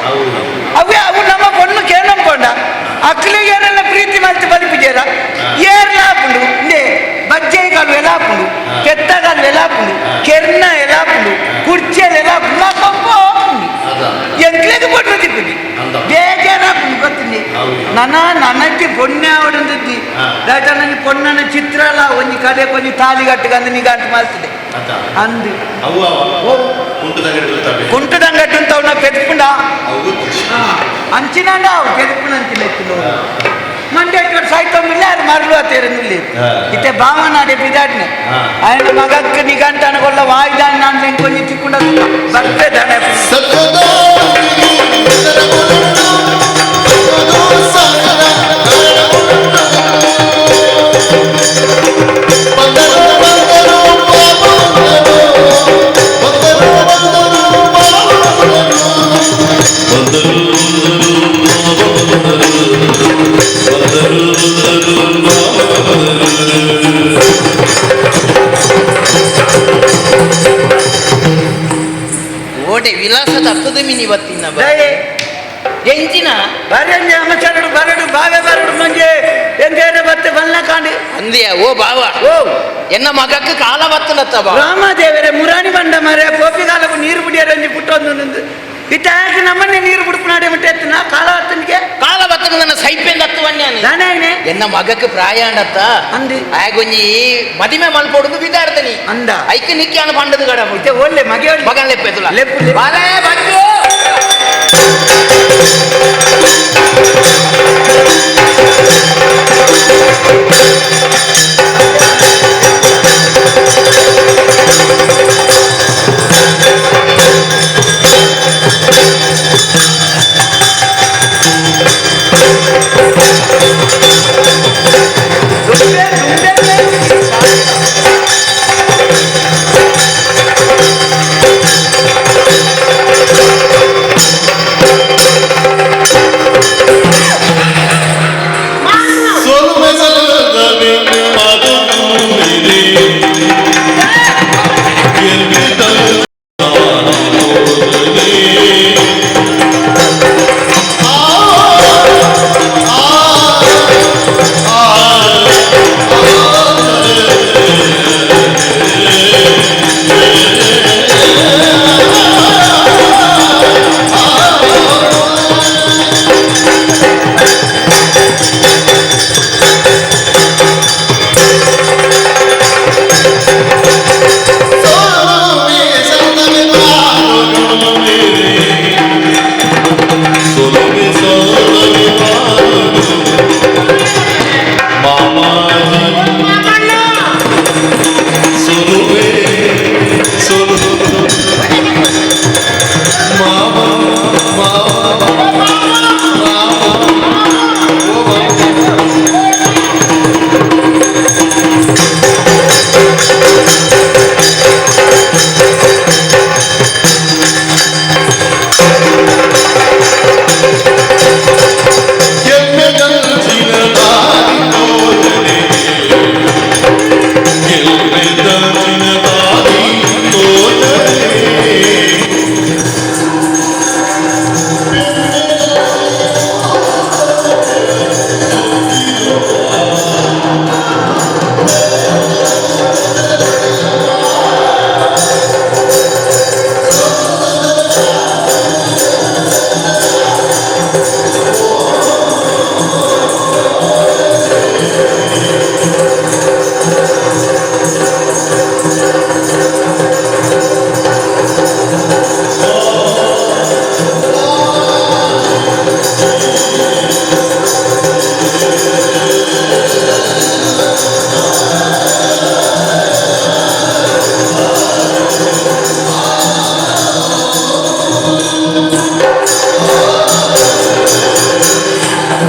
ಅವೇ ಅವು ನಮ್ಮ ಪೊಣ್ಣು ಕೇಳಂಕೊಂಡ ಅಕ್ಲಿಗೆ ಏನೆಲ್ಲ ಪ್ರೀತಿ ಮಲ್ತಿ ಬಲಿಪುಜೇರ ಏರ್ಲ ಆಪುಂಡು ಇಂದೇ ಬಜ್ಜೆಗಾಲು ಎಲ್ಲ ಆಪುಂಡು ಕೆತ್ತಗಾಲು ಎಲ್ಲ ಆಪುಂಡು ಕೆರ್ನ ಎಲ್ಲ ಆಪುಂಡು ಕುರ್ಚಿಯಲ್ಲಿ ಎಲ್ಲ ಆಪುಂಡು ನಾ ಪಂಪ ಆಪುಂಡು ಎಂಕ್ಲೆಗ್ ಪೊಣ್ಣು ತಿಪ್ಪುಜಿ ಬೇಜಾರಾಪುಂಡು ಗೊತ್ತುಂಡಿ. ನನ ನನಕ್ಕೆ ಪೊಣ್ಣೆ ಅವಡಂದಿದ್ದಿ. ದಾಯ್ತ ನನಗೆ ಪೊಣ್ಣನ ಚಿತ್ರಲ ಒಂಜಿ ಕಡೆ ಒಂಜಿ ತಾಲಿ ಕಟ್ಟುಗಂದು ನಿಗಾಂಟು ಮಾಡ್ತದೆ. ಅತ್ತ. ಅಂದು. ಅವು ಅವ. ಓ. ಕುಂಟದಂಗಡಿ ಗೊತ್ತಾವೆ. ಕುಂಟದಂಗಟ್ಟು ಅವನ ಪೆದ್ಪುಂಡ. ಅವು ಗೊತ್ತು. ಅಂಚಿನಾಂಡ ಅವು ಪೆದ್ಪುಣ ಅಂಚಿನ ಎತ್ತು ಮಂಡ್ಯ ಸಾಯ್ತೊಂಬಿಲ್ಲ ಅದು ಮರಳು ಅತ್ತೇರನಿಲ್ಲ. ಇತ್ತೆ ಭಾವನಾಡೆ ಬಿದಾಡ್ನೆ. ఆయన ಮಗಕ್ಕೆ ನಿಗಂಟನ ಕೊಲ್ಲ ವಾಯ್ದಾನ್ ನಾನು ಎಂಕೊಂಜಿ ತಿಕ್ಕೊಂಡ ಬರ್ತೆ ದಣ. ಸತ್ಯದ ಸಾಗರ ಬಂದರು ಬಂದರು ಬಂದರು ಬಂದರು ಬಂದರು ಓಟೆ ವಿಲಾಸ ತತ್ತದ ಮಿನಿ ಬತ್ತಿನ ದಯೆ. ಎಂಚಿನ? ಬರಂಜೆ ಅಮಚರಡು ಬರಡು ಬಾವೆ ಬರಡು ಮಂಜೆ ಎಂಗೇನೆ ಬತ್ತೆ ಬಲ್ಲ ಕಾಂಡಿ. ಅಂದಿಯ ಓ ಬಾವ. ಓ. ಎನ್ನ ಮಗಕ್ಕೆ ಕಾಲ ಬತ್ತನತ್ತ ಬಾವ. ರಾಮದೇವರೇ ಮುರಾಣಿ ಬಂಡ ಮರೆ ಕೋಪಿಗಾಲకు ನೀರು ಬಿಡಿಯರಂಜಿ ಪುಟ್ಟೊಂದು ಇತ್ತ ಯಾಕೆ ನಮ್ಮನ್ನೇ ನೀರು ಬಿಡುಪನಾಡೆ ಬಿಟ್ಟೆ ನಾ ಕಾಲ ಹತ್ತನಿಗೆ. ಕಾಲ ಬತ್ತನ ನನ್ನ ಸೈಪೆಂದ ಹತ್ತುವನ್ಯಾನೆ. ದಾನೇ. ಎನ್ನ ಮಗಕ್ಕೆ ಪ್ರಾಯ ಅಂಡತ್ತ. ಅಂದಿ. ಆಗೊಂಜಿ ಮದಿಮೆ ಮಲ್ಪೊಡುದು ಬಿದಾಡ್ತನಿ. ಅಂದ. ಐಕ್ ನಿಕ್ಯಾನ ಪಂಡದು ಗಡ. ಇತ್ತೆ ಒಳ್ಳೆ ಮಗೆ. ಮಗನ್ ಲೆಪ್ಪೆದುಲ. ಲೆಪ್ಪು, ಲೆಪ್ಪು. ಬಾಲೆ ಬಚ್ಚು.